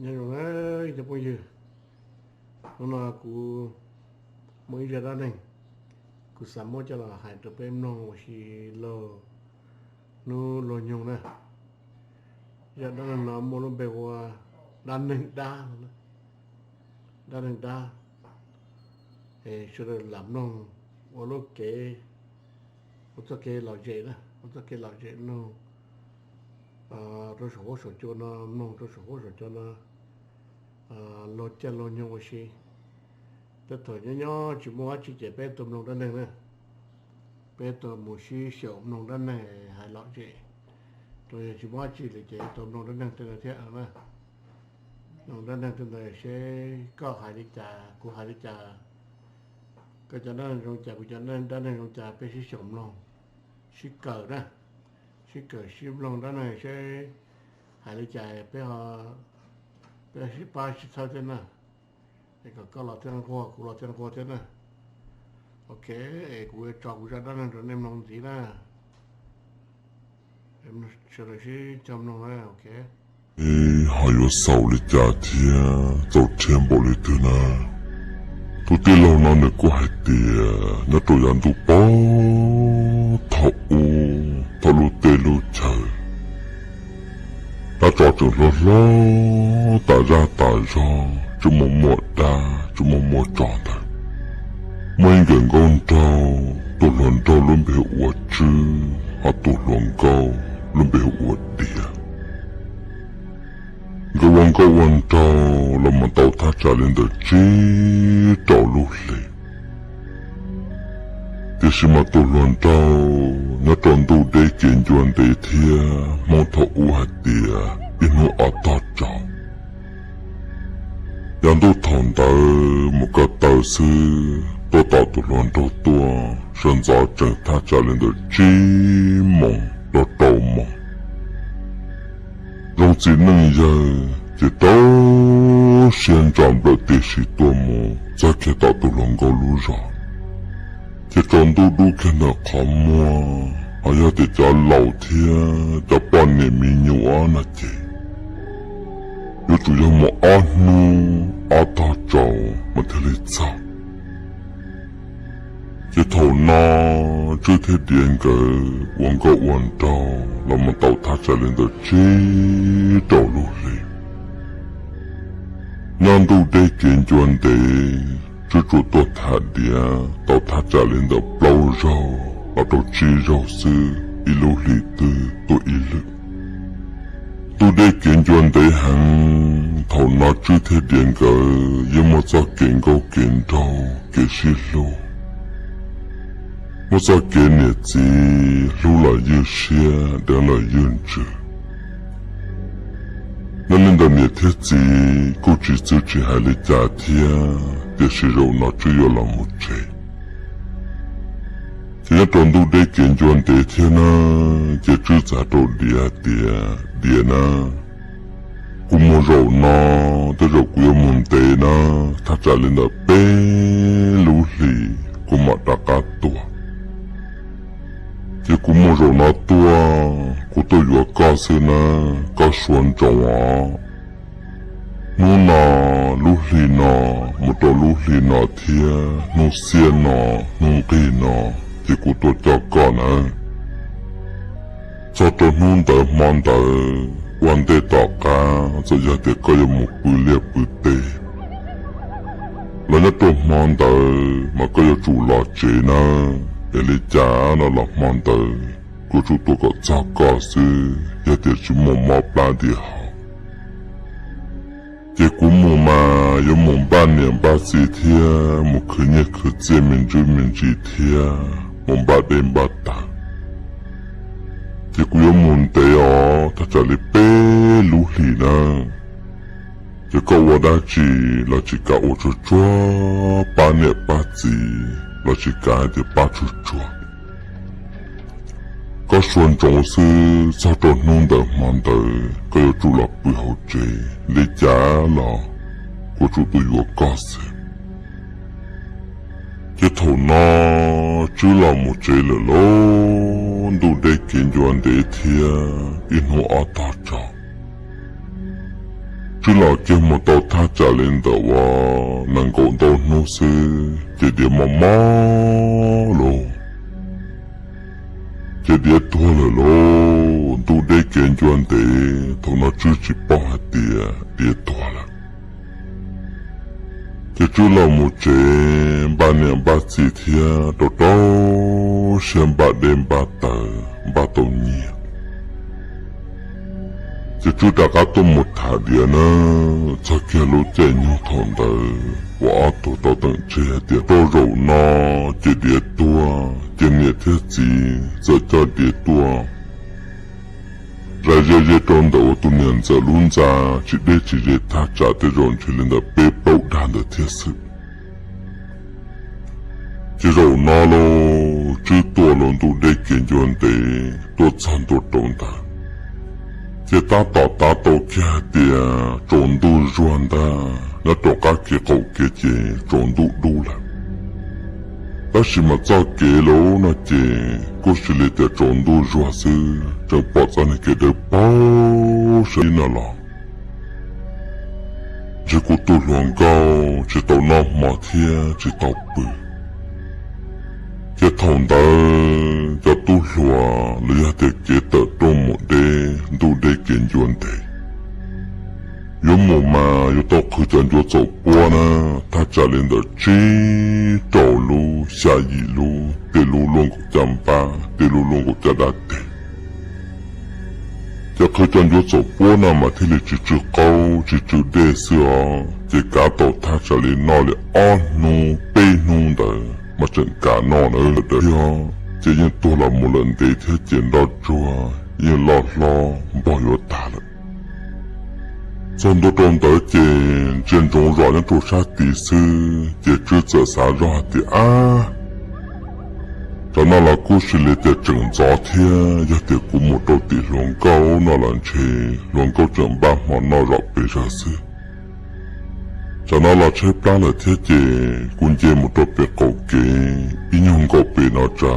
Nyob zoo na cov phooj ywg, hnub no kuv muaj ib zaj dab neeg kuv xav muab coj los hais rau peb mloog ua si laug hnub laug nyoog na. Zaj dab neeg no muaj lub npe ua dab neeg dab, dab neeg dab. Es sawv daws lam mloog ua lub kev, ua txoj kev lom zem na, ua txoj kev lom zem mloog rau saum huab saum cua no, mloog rau saum huab saum cua no, laug caij laug nyoog ua si. Tej thaum nyob nyob tsis muaj dab tsi ces peb tuaj mloog dab neeg na, peb tuaj mus sib xyaum mloog dab neeg hais lom zem, rau yog tsis muaj dab tsi li ces tuaj mloog dab neeg tej ntawd thiab na. Mloog dab neeg tej ntawd seb koj hais li cas kuv hais li cas, koj cov dab neeg zoo cas kuv cov dab neeg zoo cas, peb sib xyaum mloog, sib kawm na, sib kawm sib mloog dab neeg seb hais li cas peb, peb sib pab sib txhawb thiab na. Es kom koj los thiaj nquag kuv los thiaj nquag thiab na. Ok, es kuv yuav tso kuv zaj dab neeg rau nej mloog ntxiv na. Sawv daws sib cog mloog na, ok. Ho yuav xaus li cas thiab txaus rhiab npaum li twg na? Tus tij laug no nws kuj hais tias nyob rau yav ntuj puag thaum ub, thaum lub teb lub chaw, dab tsov tseem hlob hlob tas zaj tas zog, tseem muaj muaj dab tseem muaj muaj tsov ntawd, muaj ib nkawm nkauj nraug, tus hluas nraug lub npe hu ua Tswb, ho tus hluas nkauj lub npe hu ua Diav. Nkawd ua nkauj ua nraug los mus tau thaj tsam li ntawm tsib rau lub hlis. Tiam sis mas tus hluas nraug nyob rau ntuj deb kev ncua ntev thiab, Hmoob thaum ub hais tias ib hnub ob tog tsaus. Yav ntuj thaum ntawd mus ko taw xwb, tuaj tos tus hluas nraug tuaj sawv ntxov tsees thaj tsam li ntawm tsib moos rau rau moos. Zoo txiv neej yawg ces rau siab ntso nplawm tib si tuaj mus txog kiag tom tus hluas nkauj lub zos, ces tsaus ntuj dub kiag ntawm qhov muag, ho yog tias cov laus thiab cov poj niam me nyuam no ces yuav tsum yog mus ob hnub ob tog tsaus mas thiaj li txog. Ces thaum no Tswb thiab Diav nkawd ua nkauj ua nraug los mus tau thaj tsam li ntawm tsib rau lub hlis. Nyob ntuj deb kev ncua ntev, Tswb tsuas tuaj tham Diav tau thaj tsam li ntawm plaub zaug los rau tsib zaug xwb, ib lub hlis twg tuaj ib lwm. Ntuj deb kev ncua ntev heev, thaum no Tswb thiab Diav nkawd yeej muaj txoj kev nkauj kev nraug kev sib hlub, muaj txoj kev niam txiv hlub los ywj siab, deev los ywj ntsws. Nyob li ntawd niam thiab txiv kuj tsis txwv tsis hais li cas thiab, tiam sis zaum no Tswb yuav los mus tsev. Ces nyob rau ntuj deb kev ncua ntev thiab na, ces Tswb txawm hais rau Diav hais tias, Diav na, kuv mus zaum no, tej zaum kuv yuav mus ntev na, thaj tsam li ntawm peb lub hlis kuv mam rov qab tuaj. Ces kuv mus zaum no tuaj, kuv tuaj yuav koj xwb na, koj suav ntsoov os. Hnub no, lub hli no, mus rau lub hli no thiab hnub xiab no, hnub nqig no, ces kuv tuaj coj koj na. Txog rau hnub ntawd hmo ntawd ua ntej tom qab, txawm yog tias koj yuav mus pw liaj pw teb los nyob rau hmo ntawd mas koj yuav tsum los tsev nawb. Es li cas no los hmo ntawd kuv yuav tsum tua kom txog koj xwb, yog tias tsis muaj mob plab nti haus. Ces kuv mus mas yuav mus npaj niam npaj txiv thiab mus khwv nyiaj khwv txiaj me ntsis me ntsis thiab mus npaj dej npaj taws. Ces kuv yuav mus ntev os, thaj tsam li peb lub hlis na. Ces koj ua dab tsi los tsis kav ua tsuag tsuag, pab niam pab txiv los tsis kav hais tias pab tsuag tsuag. Koj suav ntsoov xwb, txog rau hnub ntawd hmo ntawd koj yuav tsum los pw hauv tsev, li cas los kuv tsum tuaj yuav koj xwb. Ces thaum no Tswb los mus tsev lawm lauj, ntuj deb kev ncua ntev thiab ib hnub ob tog tsaus. Tswb los kiag mus tau thaj tsam li ntawm uas nees nkaum ntau hnub xwb ces diav mob mob lauj, ces diav tuag lawm lauj. Ntuj deb kev ncua ntev, thaum no Tswb tsis paub hais tias diav tuag lawm. Ces Tswb los mus tsev npaj niam npaj txiv thiab rau rau siab npaj deb npaj taws npaj tau nyiaj. Ces Tswb rov qab tuaj mus tham diav na. Txog kiag lub caij nyoog thaum ntawd uas ob tug tau teem tseg hais tias rau zaum no ces diav tuag, ces niam thiab txiv txawm coj diav tuaj zais ze ze rau ntawm uas tus niam ntxawm lub ntxa tsis deb tsis ze thaj tsam tej zaum ntshe li ntawm peb plaub dag ntawd thiab xwb. Ces zaum no lauj, Tswb tuaj los ntuj deb kev ncua ntev tuaj txog ntua rau ntawd, ces tab tom tav tau kiag hais tias tsaus ntuj zuag ntag, nyob rau qab kev qaum kev ces tsaus ntuj dub lawm. Tab sis mas txoj kev lauj no ces kuj sis li tias tsaus ntuj zuag xwb, tseem pom txoj niag kev dawb paug sab ib no los. Ntshe kuv tus hluas nkauj tsis tau noj hmo thiab tsis tau pw. Ces thaum ntawd cov tub hluas los yog tias kev tawm rooj mus deb ntuj deb kev ncua ntev, yuav mus mas yuav tau qhwv cov ncuav txaus puab na, thaj tsam li ntawm tsib rau lub xya yim lub, tej lub luaj nkaus caj npab, tej lub luaj nkaus caj dab tes. Ces qhwv cov ncuav txaus puab no mas thiaj li tsis tsw qaub tsis tsw dej xwb os, ces kav tau thaj tsam li noj li ob hnub peb hnub ntawd mas tseem kav noj na. Ces yeej tuag los mus lawm ntev thiab ces nroj tsuag yeej loj hlob npog yuav tag lawm. Txog ntua rau ntawd ces ntsia ntsoov zos nyob rau sab tid xwb ces Tswb txawm xav zoj hais tias, Ab, tsam no los kuj sis li tias tseem ntxov thiab, yog tias kuv mus rau tim hluas nkauj no los ntshe hluas nkauj tseem npaj hmo noj zom pes zog xwb. Tsam no los tshaib plab lawm thiab ces kuv nce mus rau pem qaum kev ib nyuag nkaus pem no tsa,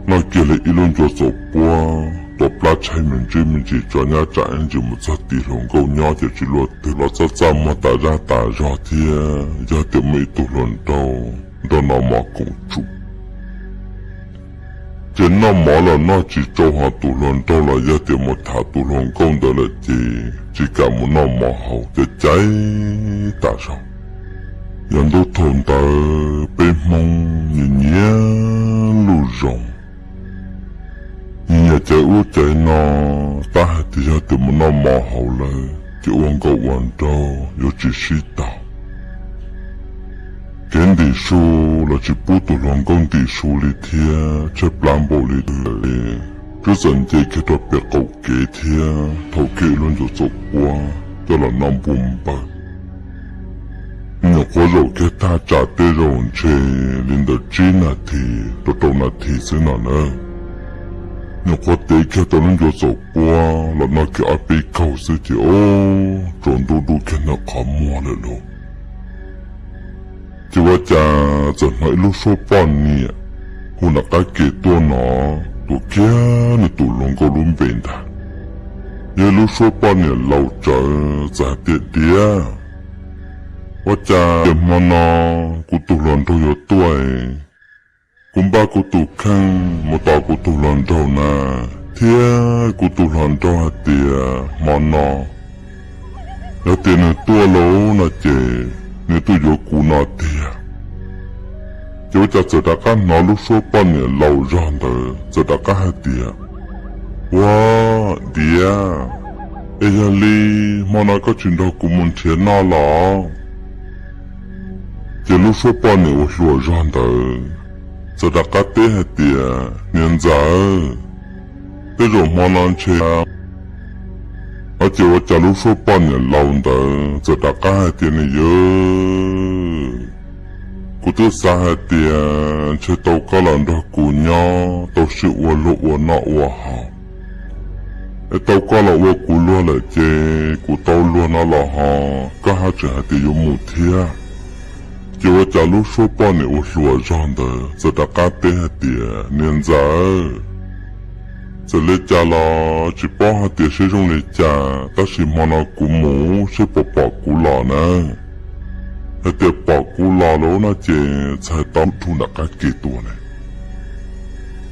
noj kiag li ib lub ncuav txaus puab, tua plab tshaib me ntsis me ntsis tso nyab tsam ib ntsis mus txog tim hluas nkauj nyob ces tsis luaj twg los txaj txaj muag tas zaj tas zog thiab, yog tias muaj ib tug hluas nraug nrog noj mov koom tsum. Ces noj mov los noj tsis tsau, ho tus hluas nraug los yog tias mus tham tus hluas nkauj ntawd lawm ces tsis kam mus noj mov haus, ces caiv tas zog. Yog ntuj thaum ntawd peb Hmoob nyiam nyiam luj zoo, nyiam nyiam caiv ub caiv no, tab hais tias yog tias mus noj mov haus lawm ces ua nkauj ua nraug yuav tsis sib tau. Kev ntim su los tsis pub tus hluas nkauj ntim su li thiab, tshaib plab npaum li lawm. Tswb txawm nce kiag rau pem qaum kev thiab thau kiag ib lub ncuav txaus puab coj los noj npuj npawg. Nyuam qhuav zaum kiag thaj tsam tej zaum ntshe li ntawm tsib nas this rau rau nas this xwb no na. Nyuam qhuav tev kiag tau lub ncuav txaus puab los noj kiag ob peb kaug xwb ces ob, tsaus ntuj dub kiag ntawm qhov muag lawm lauj. Ces ua cas txawm hnov ib lub suab poj niam hu nram qab ke tuaj no, tuav kiag nws tus hluas nkauj lub npe ntag. Yog ib lub suab poj niam laus tsawv txawm hais tias, Diav, ua cas hmo no kuv tus hluas nraug yuav tuaj es kuv npaj kuv tus kheej mus tos kuv tus hluas nraug na, thiab kuv tus hluas nraug hais tias hmo no yog tias nws tuaj lauj no ces nws tuaj yuav kuv no tiag. Ces ua cas txawm rov qab hnov lub suab poj niam laus zog ntawd txawm rov qab hais tias, Ua, Diav, es yog li hmo no koj tsis nrog kuv mus nrhiav noj los? Ces lub suab poj niam uas hluas zog ntawd txawm rov qab teb hais tias, Niam ntxawm, tej zaum hmo no ntshe... Ces ua cas lub suab poj niam laus ntawd txawm rov qab hais tias, Niam yawg, kuv twb xav hais tias ntshe tau koj los nrog kuv nyob tau sij ua luag ua noj ua haus, es tau koj los ua kuv luag lawm ces kuv tau luag no los ho koj haj tseem hais tias yuav mus thiab. Ces ua cas lub suab poj niam uas hluas zog ntawd txawm rov qab teb hais tias, Niam ntxawm, Txawm li cas los tsis paub hais tias seb zoo li cas, tab sis hmo no kuv mus seb puas pom kuv los na. Yog tias pom kuv los lawm no ces txhais tau rub nram qab ke tuaj ne.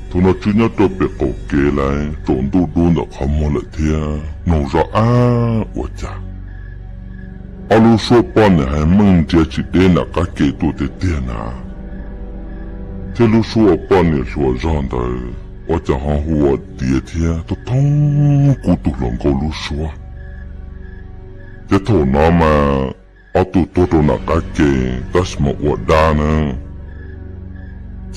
Thaum no Tswb nyob rau pem qaum kev lawm, tsaus ntuj dub ntawm qhov muag lawm thiab, mloog zoj ab ua cas ob lub suab poj niam hais meej nrias tsis deb nram qab ke tuaj tiag tiag na. Thiab lub suab uas poj niam hluas zog ntawd ua cas ho hu ua tiav thiab thoob thoob kuv tus hluas nkauj lub suab. Ces thaum no mas ob tug tuag rau nram qab ke, tab sis mas ua dab na.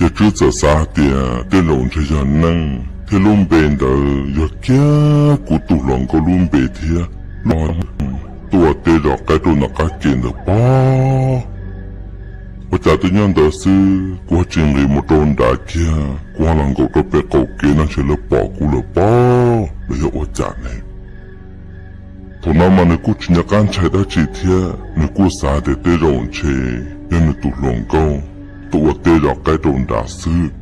Ces Tswb txawm xav hais tias tej zaum ntshe yog neeg thiab lub npe ntawd yog kiag kuv tus hluas nkauj lub npe thiab. Lub tuaj ua teb zov qaib rau nram qab ke ntawd pob. Ua cas twb nyob ntawd xwb, kuv ho tsis nqis mus rau nrad kiag, kuv ho los nkaum rau pem qaum kev no ntshe lawv pom kuv lawm pob, los yog ua cas ne? Thaum no mas nws kuj tsis nco qab ntshai dab tsi thiab, nws kuj xav tias tej zaum ntshe yog nws tus hluas nkauj tuaj ua teb zov qaib rau nrad xwb.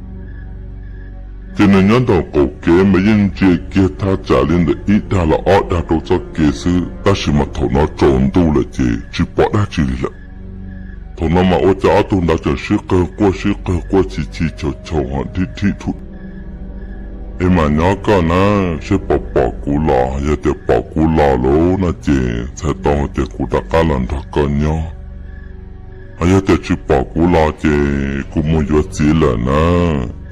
Ces nws nyob ntawm qaum kev mas yeej ntsia kiag thaj tsam li ntawm ib dag los ob dag rau txoj kev xwb, tab sis mas thaum no tsaus ntuj lawm ces tsis pom dab tsi li lawm. Thaum no mas ua cas ob tug ntawd tseem sib qawg quaj sib qawg quaj chim chim chaum chaum ho dhib dhib rhu. Es mam nyob koj na, seb puas pom kuv los, yog tias pom kuv los lawm no ces txhais tau hais tias kuv rov qab los nrog koj nyob. Ho yog tias tsis pom kuv los ces kuv mus yuav txiv lawm na,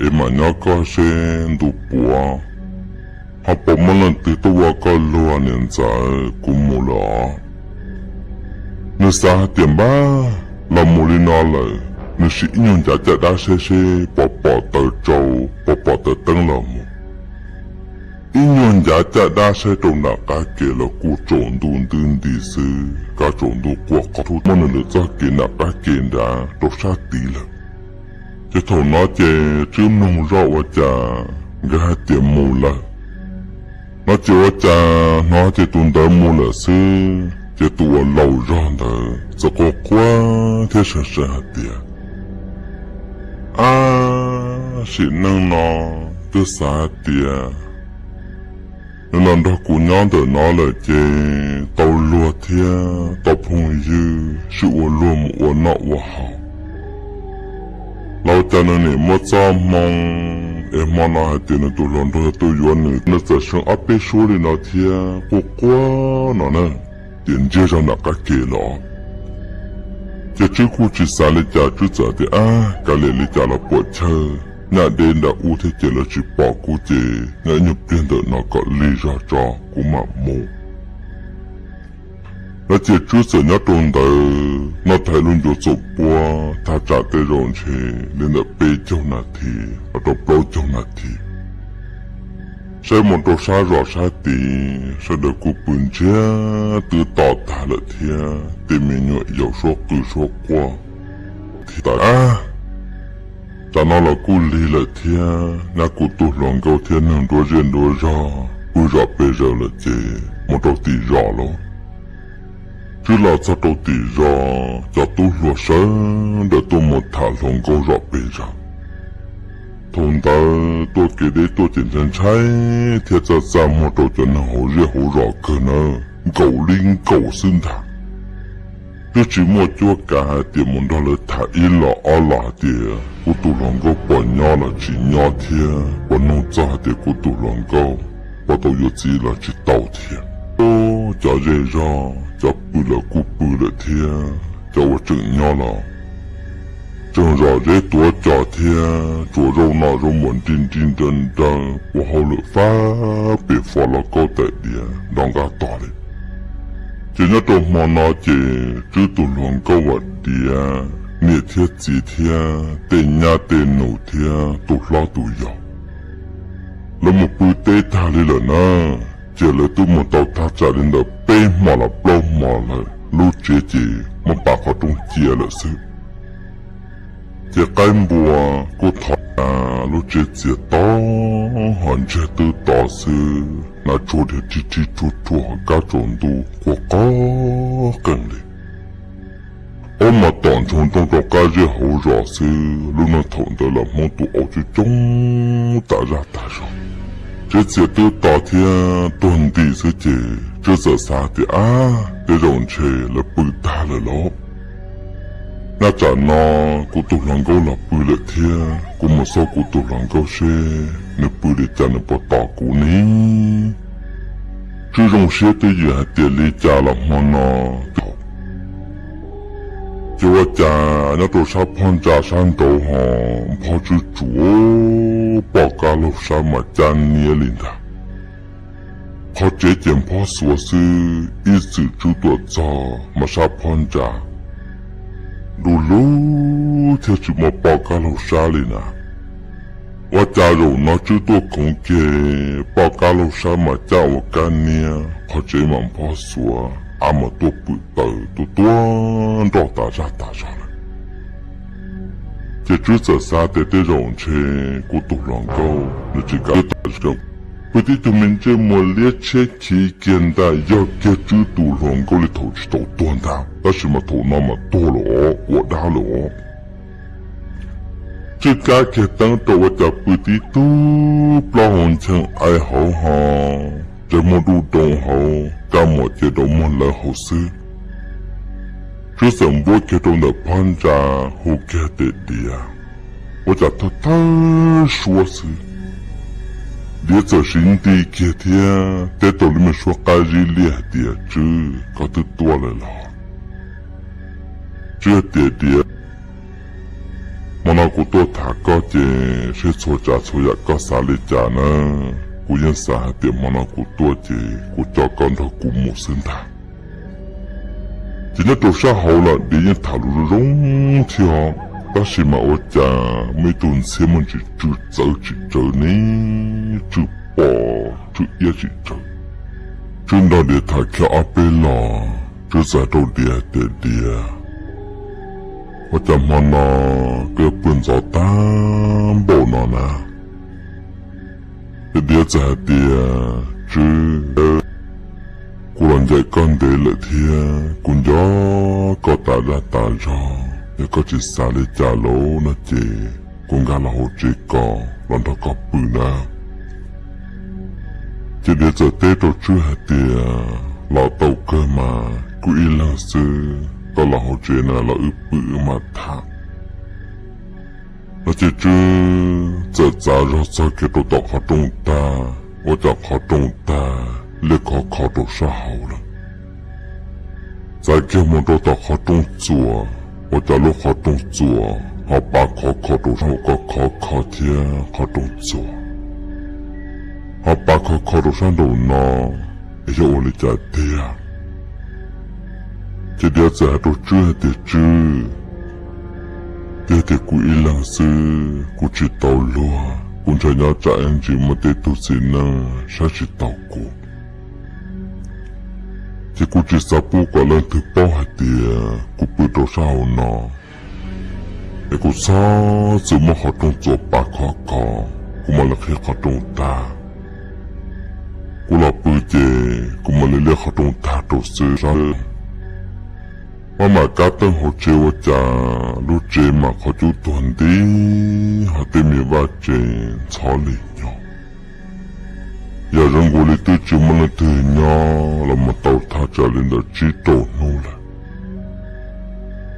es mam nyob koj seb ntu puav ho puas muaj leej twg tuaj ua koj luag niam ntxawm, kuv mus lawm os. Nws xav hais tias npab, los mus li no lawm, nws sim ib nyuag ncav caj dab saib seb puas pom taws tsau, puas pom taws teeb los mus. Ib nyuag ncav caj dab saib rau nram qab ke los kuj tsaus ntuj ntws nti xwb, kab tsaus ntuj quaj qhov thub muab nws lwm txoj kev nram qab ke nrad rau sab tid lawm. Ces thaum no ces Tswb mloog zoj ua cas nkawd hais tias mus lawm no ces ua cas hnov tias tus ntawd mus lawm xwb, ces tus uas laus zog ntawd txawm quaj quaj thiab seev seev hais tias, ab, sim neej no twb xav hais tias nws los nrog kuv nyob ntawm no lawm ces tau luag thiab tau phooj ywg sib ua luag mus ua noj ua haus. Los cas nws nim muaj txoj hmoo es hmo no hais tias nws tus hluas nraug yog tuaj yuav nws, nws txawm seev ob peb suab li no thiab quaj quaj no na, ces ntsiag zog nram qab ke los. Ces Tswb kuj tsis xav li cas, Tswb txawm tias, ab, kav liam li cas los puam chawj, nyaj deb nram ub thiab ces lawv tsis pom kuv ces nyob ib nyuag pliag ntawm no kom lig zog tso kuv mam mus. No ces Tswb txawm nyob rau ntawd noj thaiv lub ncuav txoom puab thaj tsam tej zaum ntshe li ntawm peb caug nas this los rau plaub caug nas this. Saib mus rau sab zos sab tid sawv daws kuj pw ntsiag twb to tag lawm thiab tej me nyuam yaus suab qw suab quaj. Thiab tas, ab, tsam no los kuj lig lawm thiab, nyab kuv tus hluas nkauj thiab neeg nruab zej nruab zog pw zom pes zaws lawm ces mus rau tim zos lauj. Tswb los txog rau tim zos, cov tub hluas sawv daws tuaj mus tham hluas nkauj zom pes zaws. Thaum ntawd tuaj kev deb tuaj ces ntshai ntshai thiab txaj txaj muag rau cov neeg hauv zej hauv zos kawg nawb, nkaum li nkaum xwb ntag. Twb tsis muaj cuab kav hais tias mus nrog lawv tham ib los ob los hais tias kuv tus hluas nkauj puas nyob los tsis nyob thiab puas nug txog hais tias kuv tus hluas nkauj puas tau yuav txiv los tsis tau thiab. Cov zej zog cov pw lawm kuj pw lawm thiab cov uas tseem nyob los tseem zom zeb tuav cos thiab tsuas zaub noj zaub npuas nri nri nraw nraw ua hauj lwm fab pem fo los kaub tais diav nrov nqaj tog li. Ces nyob rau hmo no ces Tswb tus hluas nkauj Vam Diav niam thiab txiv thiab tej nyab tej nus thiab tus hlob tus yau lawv mus pw teb tag li lawm na. Ces lawv twb mus tau thaj tsam li ntawm peb hmo los plaub hmo lawm, lub tsev ces muab pav qhov rooj cia lawm xwb. Ces qaib npua kuj thov tas, lub tsev txias to ho ntsiag twb to xwb, nas tsuag dhia rhib rhib rhuaj rhuaj ho kab tsaus ntuj quaj qog qeej li. Ob mas tom ntsoo nrooj rau qab zej hauv zos xwb, lub neej thaum ntawd los Hmoob tus aub coob coob tas zaj tas zog. Tswb txia twb to thiab tuag nti xwb ces Tswb txawm xav tias, ab, tej zaum ntshe lawv pw tag lawm lauj. Nyob tsam no kuv tus hluas nkauj los pw lawm thiab, kuv mus xauj kuv tus hluas nkauj seb nws pw li cas nws puas tos kuv ne. Tswb zoo siab twj ywm hais tias li cas los hmo no thaum ces ua cas nyob rau sab phab ntsa sab nraud ho nphob tswb tsuas pom kab laug sab mas cab niab li ntag. Qhov tsev ces nphob xuav xwb, ib txwm tswb tuaj txog mas sab phab ntsa du lug thiab tsis muaj pom kab laug sab li na. Ua cas zaum no tswb tuaj khoov kiag pom kab laug sab mas cab ua kab niab, qhov tsev mas nphob xuav, av mas tuaj pwm taws tuaj tuab nroj tas zaj tas zog lawm. Ces tswb txawm xav tias tej zaum ntshe kuv tus hluas nkauj nws tsis kam pw tib tug me ntsej muag liab tshiab chiv kiag ntag, yog kiag tswb tus hluas nkauj li thaum tsis tau tuag ntag, tab sis mas thaum no mas tuag lawm os, ua dab lawm os. Tswb kab kiag teeb rau ua cas pw tib tug plaub hau ncheej ai hauv ho, ntsej muag dub doov hauv, kab muag ces rau muag lawv hauv xwb. Tswb txawm npuab kiag rau ntawm phab ntsa, hu kiag tias, Diav. Ua cas thawj thawj suab xwb, Diav txawm siv nti kiag thiab teb tau li me suab qab zib liaj hais tias, Tswb, koj twb tuaj lawm los? Tswb tias, Diav, hmo no kuv tuaj tham koj ces seb txhua tsav txhua yam koj xav li cas na. Kuv yeej xav hais tias hmo no kuv tuaj ces kuv coj koj nrog kuv mus xwb ntag. Ces nyob rau sab hauv los Diav yeej tham lus zoo zoo thiab os, tab sis mas ua cas muaj ib tug ntxhiab muaj ntsis tsw txawv tsis tsawv ne, tsw pom tsw iab tsis tsawv. Tswb nrog Diav tham kiag ob peb los, Tswb txawm hais rau Diav tias, Diav, ua cas hmo no koj yuav pw ntxov tag npaum no na? Ces Diav txawm hais tias, Tswb, kuv los ncaim koj ntev lawm thiab kuv nco koj tas dag tas zog, yog koj tsis xav li cas lawm no ces kuv nkag los hauv tsev ko los nrog koj pw na. Ces Diav txawm teb rau Tswb hais tias, Los tau kawg mas, kuv ib leeg xwb, koj los hauv tsev na los wb pw wb mam tham. No ces Tswb txawm txav zog txog kiag rau tom qhov rooj tag, ua cas qhov rooj tag liaj khov kho rau sab hauv lawm. Txav kiag mus rau tom qhov rooj txuas, ua cas lub qhov rooj txuas ho pav khov kho rau sab hauv ko khov kho thiab qhov rooj txuas ho pav khov kho rau sab nraum no, es yog ua li cas tiag? Ces Diav txawm hais rau Tswb hais tias, Tswb, yog tias kuv ib leeg xwb kuv tsis tau luag, kuv ntshai nyob tsam ib ntsis muaj tej tug txiv neej saib tsis taus kuv. Ces kuv tsis xav pub kom leej twg paub hais tias kuv pw rau sab hauv no. Es kuv txhob txwm muab qhov rooj txuas pav khov kho, kuv mam li qhib qhov rooj tag. Kuv los pw ces kuv mam li liaj qhov rooj tag rau xwb. Maj mam kab teeb hauv tsev ua cas lub tsev mas qhov cub tuag nti, ho tej me vaj tsev ntxhov li nyo. Yam zoo nkaus li twb tsis muaj leej twg nyob los mus tau thaj tsam li ntawm tsib rau hnub lawm.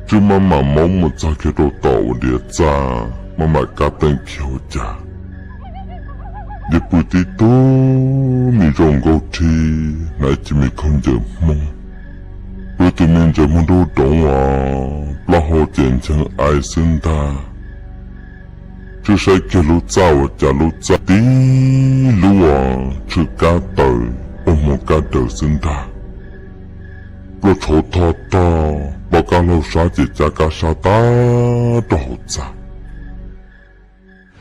Tswb maj mam maub mus txog kiag rau tom uas Diav txaj, maj mam kab teeb kiag ua cas Diav pw tib tug me zaub nkaub rhib, hnav ib ce me khaub ncaws Hmoob, pw tus me ntsej muag dub doov os, plaub hau ces ncheev ai xwb ntag. Tswb saib kiag lub txaj ua cas lub txaj tib lub os, tshwm kab taw, ua hmo kab daws xwb ntag. Pluaj tshauv thoj tog, pom kab laug sab ces cab kab sab tag rau hauv txaj.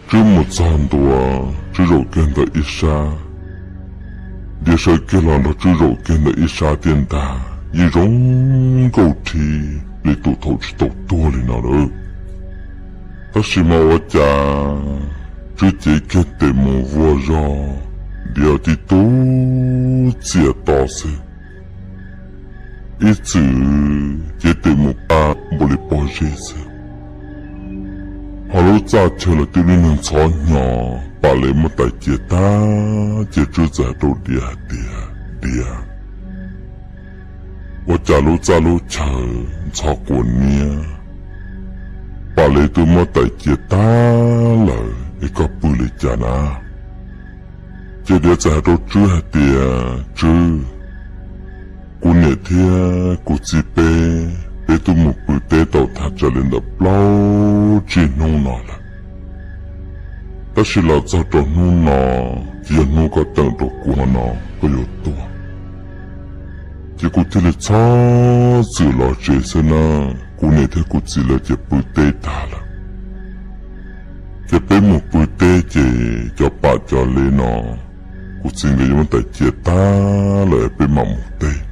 Tswb mus txog ntua, Tswb zaum kiag ntawm ib sab. Diav sawv kiag los nrog Tswb zaum kiag ntawm ib sab tiaj ntag, yeej zoo nkauj rhib li tus thaum tsis tau tuag li no lawm. Tab sis mas ua cas Tswb cev kiag tes mus vuag zog, Diav tib tug txiam to xwb, ib txwm cev tes mus pab npaum li pob zeb xwb. Ho lub txaj chaw los twb lub neeg ntxhov hnyo, Pam Lev muab tais cia tag, ces Tswb txawm hais rau Diav hais tias, Diav, ua cas lub txaj lub chaw ntxhov quas niab, Pam Lev twb muab tais cia tag lawm es koj pw li cas na? Ces Diav txawm hais rau Tswb hais tias, Tswb, kuv niam thiab kuv txiv peb, peb twb mus pw teb tau thaj tsam li ntawm plaub tsib hnub no lawm. Tab sis los txog rau hnub no, ces yog hnub koj teem rau kuv no koj yuav tuag. Ces kuv thiaj li txhob txwm los tsev xwb na. Kuv niam thiab kuv txiv lawv ces pw teb tag lawm. Ces peb mus pw teb ces cov Pam cov Lev no, kuv txiv nkawd yuav muab tais cia tag lawm peb mam mus teb.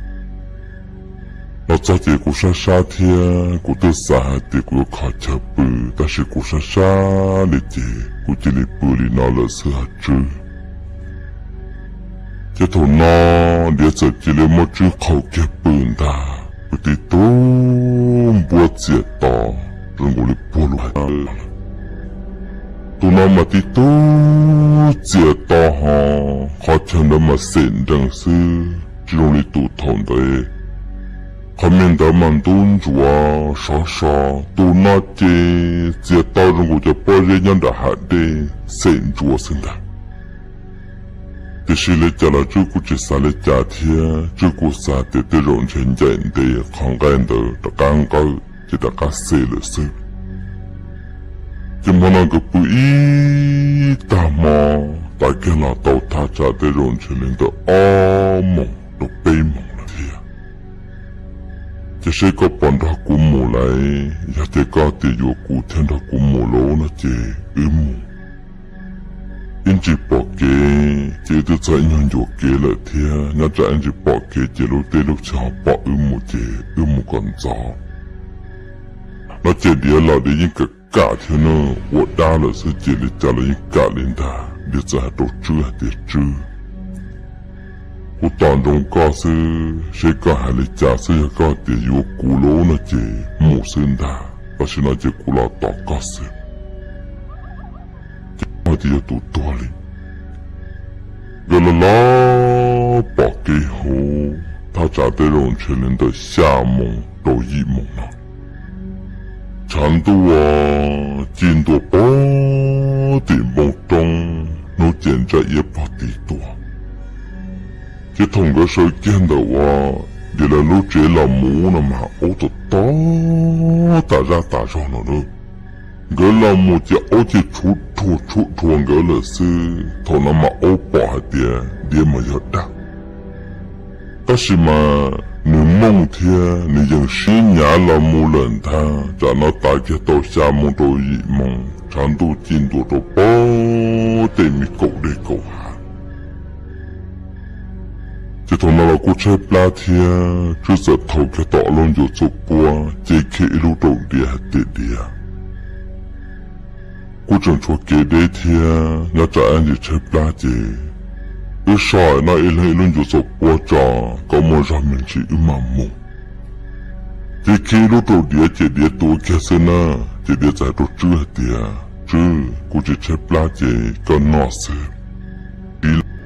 Los txog ces kuv sab sab thiab kuv twb xav hais tias kuv yuav kho chaw pw, tab sis kuv sab sab li ces kuv cia li pw li no lawm xwb hais Tswb. Ces thaum no Diav txawm cia li muab Tswb qhau kiag pw ntag, pw tib tug npuab txias to zoo nkaus li puag lub hais. Tus no mas tib tug txias to ho qhov chaw ntawd mas xem nrees xwb, tsis zoo li tus thaum ntawd. Qhov me ntawd mas ntub ntsuav sov so, tus no ces txias to zoo nkaus cov pob zeb nyob nram hav dej, xem ntsuav xwb ntag. Tiam sis li cas los Tswb kuj tsis xav li cas thiab, Tswb kuj xav tias tej zaum ntshe ncaim ntev qhov nqaij ntawd rov qab nqawj ces rov qab xem lawm xwb. Ces hmo no nkawd pw ib tag hmo, tav kiag los tau thaj tsam tej zaum ntshe li ntawm ob moos rau peb moos lawm thiab. Ces seb koj puas nrog kuv mus lawm, yog tias koj tias yuav kuv thiaj nrog kuv mus lauj no ces wb mus. Ib ntsis pom kev ces wb twb txog ib nyuag ncua kev lawm thiab, nyob tsam ib ntsis pom kev ces lub teb lub chaw ho pom wb mus ces wb mus kom ntxov. No ces Diav los Diav yeej kam kam thiab na, ua dab lawm xwb ces li cas los yeej kam li ntag. Diav txawm hais rau Tswb hais tias, Tswb, kuv tos ntsoov koj xwb, seb koj hais li cas xwb, yog koj tias yuav kuv lauj no ces mus xwb ntag, tam sim no ces kuv los tos koj xwb. Ces hais tias yog tus tuag li. Nkawd los los pom kev huv, thaj tsam tej zaum ntshe li ntawm xya moos rau yim moos no. Tshav ntuj ci ntua pog tim npoo roob, hnub ces ntsaj iab pog tid tuaj. Ces thaum nkawd sawv kiag ntawm uas Diav lawv lub tsev los mus no mas aub tom tom tas zaj tas zog no na. Nkawd los mus ces aub ces tshuav rhuav tshuav rhuav nkawd lawm xwb. Thaum no mas aub pom hais tias Diav mas yog dab. Tab sis mas nws mooj thiab nws yeej sib nyav los mus lawm ntag. Tsam no tav kiag tau xya moos rau yim moos, tshav ntuj ci ntua rau pog tej me kaum dej kaum hav. Ces thaum no los kuj tshaib plab thiab, Tswb txawm thau kiag tau ob lub ncuav txuas puab cev kiag ib lub rau Diav hais tias, Diav, kuj tseem tshuav kev deb thiab, nyob tsam ib ntsis tshaib plab ces wb so no ib leeg ib lub ncuav txuas puab tso, kom muaj zog me ntsis wb mam mus. Cev kiag ib lub rau Diav ces Diav tuav kiag xwb na. Ces Diav txawm hais rau Tswb hais tias, Tswb, kuv tsis tshaib plab ces koj noj xwb.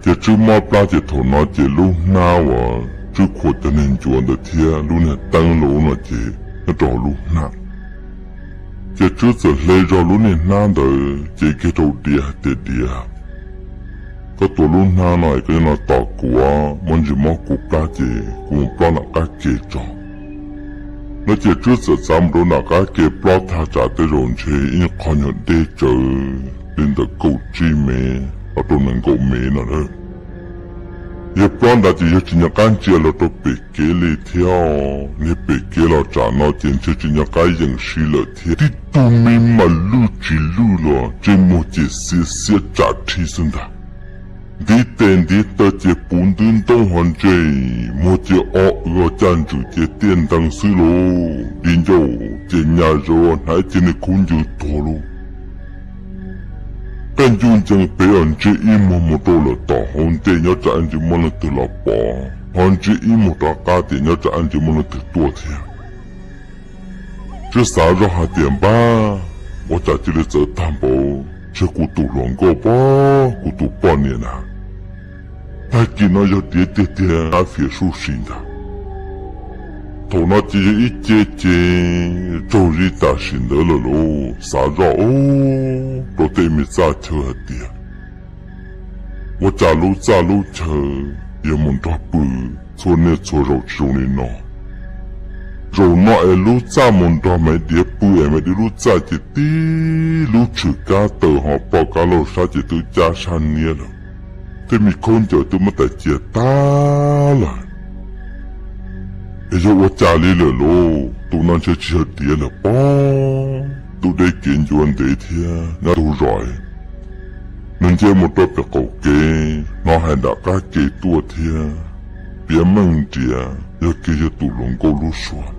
Ces Tswb mob plab ces thaum no ces lub hnab uas Tswb khuam cov niag ncuav ntawd thiab lub niag teeb lub no ces nyob rau hauv lub hnab. Ces Tswb txawm hle zog lub niag hnab ntawd cev kiag rau Diav hais tias, Diav, koj tuav lub hnab no es koj nyob no tos kuv, muaj ntsis mob kuv plab ces kuv mus plob nram qab ke tso. No ces Tswb txawm txav mus rau nram qab ke plob thaj tsam tej zaum ntshe ib qho nyuag dej tsawv li ntawm kaum tsib mev los rau nees nkaum mev no na. Yog plob nrad ces yog tsis nco qab ntsia los rau pem kev li thiab, niag pem kev los tsam no ces ntshe tsis nco qab yeem siv lawm thiab. Tib tug me mas lwj tsis lwj los ntsej muag ces xiav xiab tsam rhi xwb ntag. Ntiv tes ntiv taw ces puv ntwb ntoob ho ntsej muag ces o w caj ntswm ces tiaj ntees xwb lauj. Di ncauj ces nyas zawv hnav ib ce niag khaub ncaws tuag lauj. Qeej ncuj ncees pem os, ntsej ib muag mus rau lawm tom hauv ntej nyob tsam ib ntsis muaj leej twg los pom, ho ntsej ib muag rov qab tias nyob tsam ib ntsis muaj leej twg tuaj thiab. Tswb xav zoj hais tias npab, Ua cas cia li txawv tag npaum, ntshe kuv tus hluas nkauj pog, kuv tus poj niam na. Tag kis no yog diav tiag tiag, ab fiav suj si ntag. Thaum no ces yog ib ce ces tsaug zog tam sim ntawd lawm lauj. Xav zoj rau tej me txaj chaw hais tias ua cas lub txaj lub chaw yuav mus nrog pw txhua niaj txhua zaus tsis zoo li no. Zaum no es lub txaj mus nrog Maiv Diav pw es Maiv Diav lub txaj ces tib lub tshwm kab taws ho poj kab lauj sab ces twb cab sab niab lawm. Tej me khaub ncaws twb muab tais cia tag lawm. Es yog ua cas li lawm lauj? Tus no ntshe tsis yog diav lawm pob. Tus deb kev ncua ntev thiab nyob tug zos, nws nce mus rau pem qaum kev hnov hais nram qab ke tuaj thiab piav meej nrias yog kiag yog tus hluas nkauj lub suab.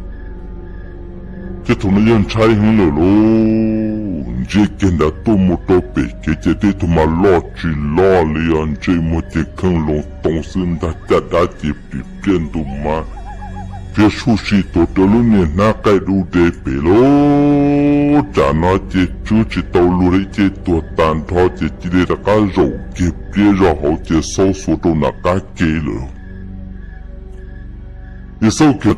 Ces thaum no yog ntshai heev lawm lauj, ntsia kiag nrad tuaj mus rau pem kev ces tib tug mas loj tsis loj li os, ntsej muag ces kheej loo too xwb ntag, caj dab ces plim pliaj ntug mas fiav suj si tuav rawv lub niag hnab qaij dub de pem lauj. Tsam no ces Tswb tsis tau luag li, ib ce tuag tag nrho ces cia li rov qab zaum kiag pliab zog hauv ces xaub xuav rau nram qab ke lawm. Yog xaub kiag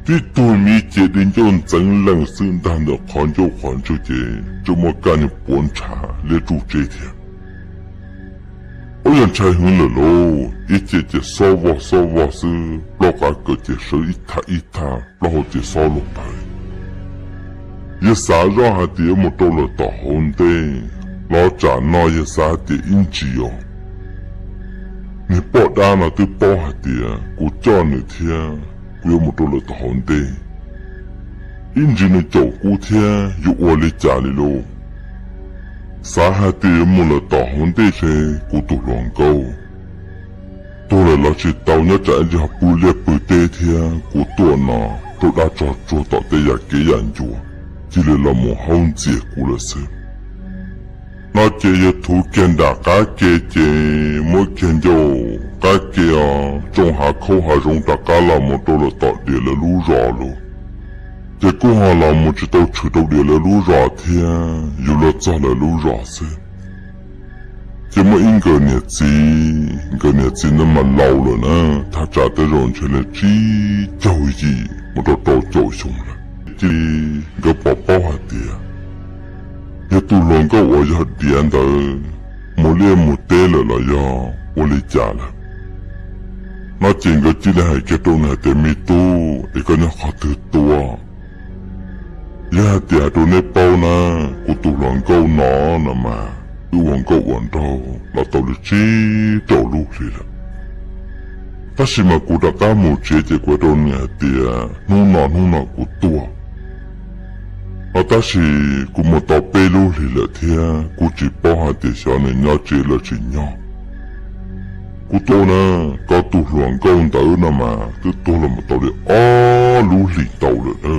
tib tug me ces di ncauj ntxeev lees xwb ntag ntawm qhov ncauj qhov ntswg ces tsuas muaj kaj niag puav ntshav liab tsuj tsev thiab. Ub, yog ntshai heev lawm lauj, ib ce ces xob vog xob vog xwb, plaub qav kaws ces sawv ib thaj ib thaj, plaub hau ces xob los pawg. Yog xav zoj hais tias yuav mus rau lawm tom hauv ntej los tsam no yog xav hais tias ib ntsis os, niag poj dab no twb paub hais tias kuv coj nws thiab kuv yuav mus rau lawm tom hauv ntej, ib ntsis nws caum kuv thiab yuav ua li cas li lauj. Xav hais tias yuav mus lawm tom hauv ntej ces kuv tus hluas nkauj tuag lawm los tsis tau, nyob tsam ib ntsis ho pw liaj pw teb thiab kuv tuaj no rau dab tsog tsuag tom tej yam kev yam ncua, cia li los mus haub ntxias kuv lawm xwb. No ces yog thuv kiag nram qab ke ces muab kiag ncauj qab ke os, tsoo hav khaub hav zoov rov qab los mus rau lawm tom diav lawv lub zos lauj. Ces kuj ho los mus tsis tau tshwm rau diav lawv lub zos thiab, yus los txog lawv lub zos xwb. Ces muaj ib nkawd niam txiv, nkawd niam txiv ntawd mas laus lawm na, thaj tsam tej zaum ntshe li tsib caug yim mus rau rau caum xyoo lawm. Cia li nkawd pom paub hais tias yog tus hluas nkauj uas yog diav ntawd mus liaj mus teb lawm los yog ua li cas lawm. No ces nkawd cia li hais kiag rau nws hais tias, me tub, es koj nyob qhov twg tuaj? Yog hais tias hais rau nej paub na, kuv tus hluas nkauj no no mas wb ua nkauj ua nraug los tau li tsib rau lub hlis lawm. Tab sis mas kuv rov qab mus tsev ces kuv hais rau nws hais tias hnub no hnub no kuv tuaj no, tab sis kuv mus tau peb lub hlis lawm thiab kuv tsis paub hais tias xyov nws nyob tsev los tsis nyob. Kuv tuaj na, koj tus hluas nkauj ntawd no mas twb tuag los mus tau li ob lub hlis ntau lawm na.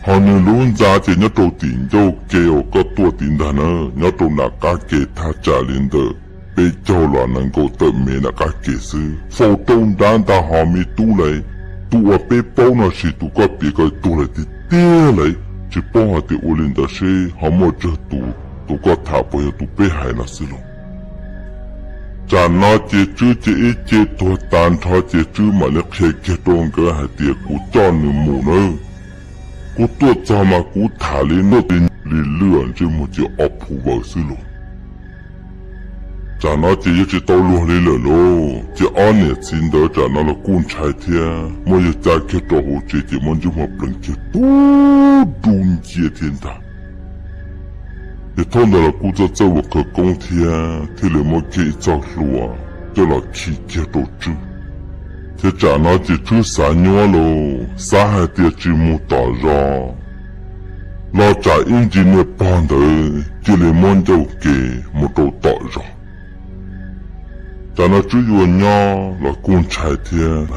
Ho nws lub ntxa ces nyob rau tim ncauj ke uas koj tuaj tim ntag na, nyob rau nram qab ke thaj tsam li ntawm peb caug los nees nkaum tawm mev nram qab ke xwb. Faus rau nrad ntag hos me tub lauj. Tus uas peb paub no sis tus koj piav ko tuag lawm tiag tiag lauj. Tsis paub hais tias ua li ntawd seb ho muaj tsawg tus, tus koj tham puas yog tus peb hais no xwb lauj. Tsam no ces Tswb ces ib ce tuag tag nrho ces Tswb mam li qhia kiag rau nkawd hais tias kuv coj nws mus nawb. Kuv tuaj txog mas kuv tham li noj li lwj ntsej muag ces ob phu vawm xwb lauj. Tsam no ces yog tsis tau luag li lawm lauj. Ces ob niam txiv ntawd tsam no los kuj ntshai thiab, muab yawg tsa kiag rau hauv tsev ces muab ntsej muag pleev kiag tub dub ncia thiab ntag. Ces thaum ntawd los kuj txawj txawj ua khawv koob thiab, thiaj li muab kiag ib txoj hlua coj los khi kiag rau Tswb. Ces tsam no ces Tswb xav nyuab lauj, xav hais tias tsis mus tom zos los tsam ib ntsis niag pog ntawd cia li muab ncauj kev mus rau tom zos. Tsam no Tswb yuav nyob los kuj ntshai thiab.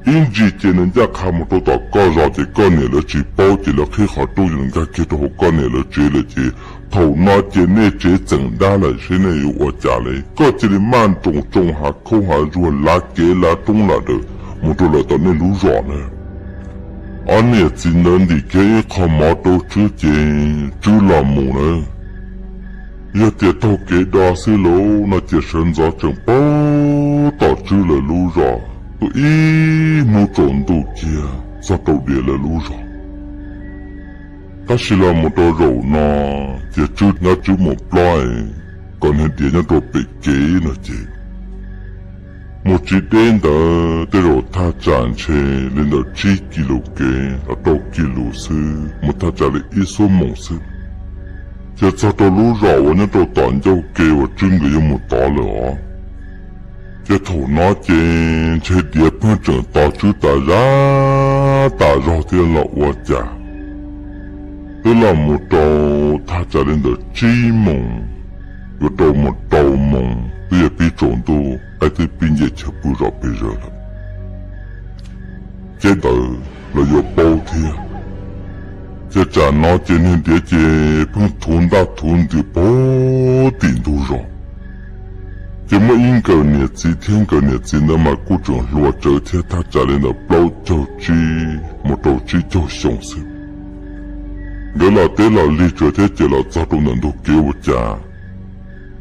Ib ntsis ces nws ncaj qha mus rau tom koj zos ces koj niam lawv tsis paub ces lawv qhib qhov rooj ces nws nkag kiag rau hauv koj niam lawv tsev lawm ces thaum no ces nej tsev txeem dab lawm seb nej yuav ua cas li. Koj cia li maj nroos tsoo hav khaub hav zuag lav kev lav roob lam daws mus rau lawm tom nej lub zos na. Ob niam txiv ntawd ntim kiag ib qho mov rau Tswb ces Tswb los mus lawm. Yog tias taug kev do xwb lauj no ces sawv ntxov tseem paub tom Tswb lawv lub zos tuaj ib hnub tsaus ntuj kiag txog rau Diav lawv lub zos. Tab sis los mus rau zaum no ces Tswb nyob Tswb mus plob, kom niag Diav nyob rau pem kev no ces mus tsis deb ntawd tej zaum thaj tsam ntshe li ntawm tsib kis lus kev los rau kis lus xwb, mus thaj tsam li ib xuab moos xwb, ces txog rau lub zos uas nyob rau tom ncauj ke uas Tswb nkawd yuav mus tod lawm os. Ces thaum no ces ntshe Diav pheej tseem tos Tswb tas zog tas zog thiab los ua cas twb los mus rau thaj tsam li ntawm tsib moos yuav rau mus rau moos twb yuav pib tsaus ntuj, qaib twb pib nce chaw pw zom pes zaws lawm. Ces ntawd los yuav paub thiab. Ces tsam no ces niag Diav ces pheej thuv ntaj thuv ntws puag tim ntug zos. Ces muaj ib nkawm niam txiv thiab nkawm niam txiv ntawd mas kuj tseem hluas tsawv thiab, thaj tsam li ntawm plaub caug tsib mus rau tsib caug xyoo xwb. Nkawd los teb los lig tsawv thiab ces los txog rau ntawm ntug kev ua cas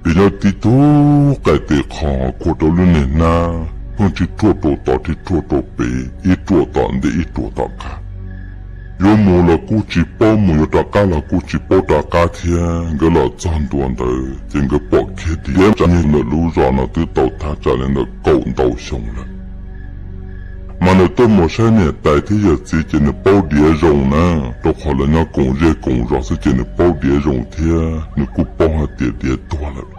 Diav nyob tib tug qaij tes qho khuam rau lub niag hnab pheej rhij rhuaj rau tod rhij rhuaj rau pem, ib ruam tom ntej ib ruam tom qab. Yuav mus los kuj tsis paub mus, yuav rov qab los kuj tsis paub rov qab thiab. Nkawd los txog ntua ntawd ces nkawd pom kiag Diav tsa niag ntawm lub zos no twb tau thaj tsam li ntawm kaum ntau xyoo lawm. Mas nws tuaj mus saib niam tais thiab yawm txiv ces nws paub Diav zoo na, rau qhov lawv nyob koom zej koom zos xwb ces nws paub Diav zoo thiab nws kuj paub hais tias Diav tuag lawm.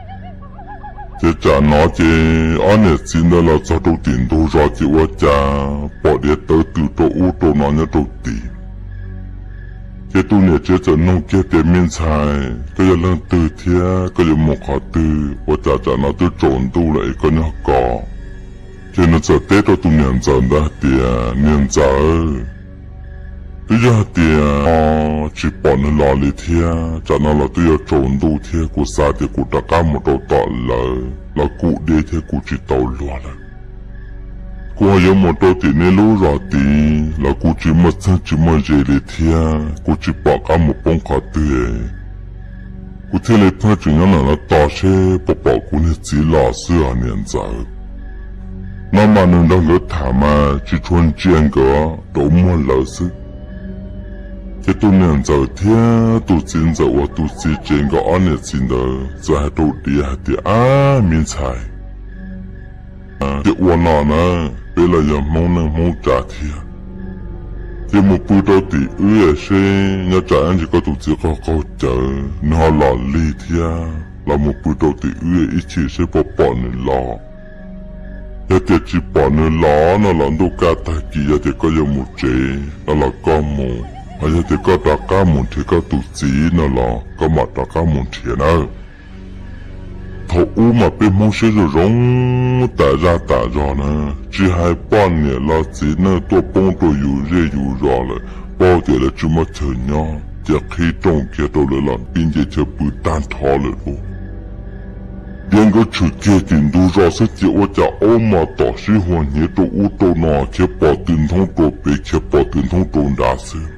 Ces tsam no ces ob niam txiv ntawd los txog rau tim ntug zos ces ua cas pom Diav tawv tws rau ub rau no nyob rau tid. Ces tus niam tsev txawm nug kiag tias, Me ntxhais, koj yog leej twg thiab koj yuav mus qhov twg? Ua cas tsam no twb tsaus ntuj lawm es koj nyob ko? Ces nws txawm teb rau tus niam ntxawm ntawd hais tias, Niam ntxawm, twb yog hais tias tsis pom nws los li thiab, tsam no los twb yuav tsaus ntuj thiab, kuv xav tias kuv rov qab mus rau tom lawv los kuj deb thiab kuv tsis tau luag lawm. Kuv ho yuav mus rau tim nej lub zos tid los kuj tsis muaj txheeb tsis muaj ze li thiab, kuv tsis pom qab mus poob qhov twg. Kuv thiaj li pheej tseem nyob ntawm no tos seb puas pom kuv niag txiv los xwb os niam ntxawm. No mas nws nrog nkawd tham mas tsis tshua ntsia nkawd, rau muag lawv xwb. Ces tus niam ntxawm thiab tus txiv ntxawm uas tus txiv tsev nkawd ob niam txiv ntawd txawm hais rau Diav hais tias, Ab me ntxhais, ces ua no na, peb los yog Hmoob neej Hmoob tsav thiab, ces mus pw rau tim wb seb nyob tsam ib ntsis koj tus txiv qaug qaug cawv nws ho los lig thiab, los mus pw rau tim wb ib chim seb puas pom nws los. Yog tias tsis pom nws los no los ntuj kaj tag kis yog tias koj yuav mus tsev no los koj mus, ho yog tias koj rov qab mus nrhiav koj tus txiv no los koj mam rov qab mus nrhiav nawb. Thaum ub mas peb Hmoob siab zoo zoo tas zaj tas zog na, tsis hais poj niam los txiv neej tuaj poob rau yus zej yus zos lawm, paub tias lawv tsis muaj chaw nyob ces qhib rooj kiag rau lawv los pib nce chaw pw tag nrho lawm lauj. Diav nkawd tshwm kiag tim ntug zos xwb ces ua cas aub mos tom sib hua hnyiav rau ub rau no, khiav pom tw nthoob rau pem khiav pom tw nthoob rau nrad xwb.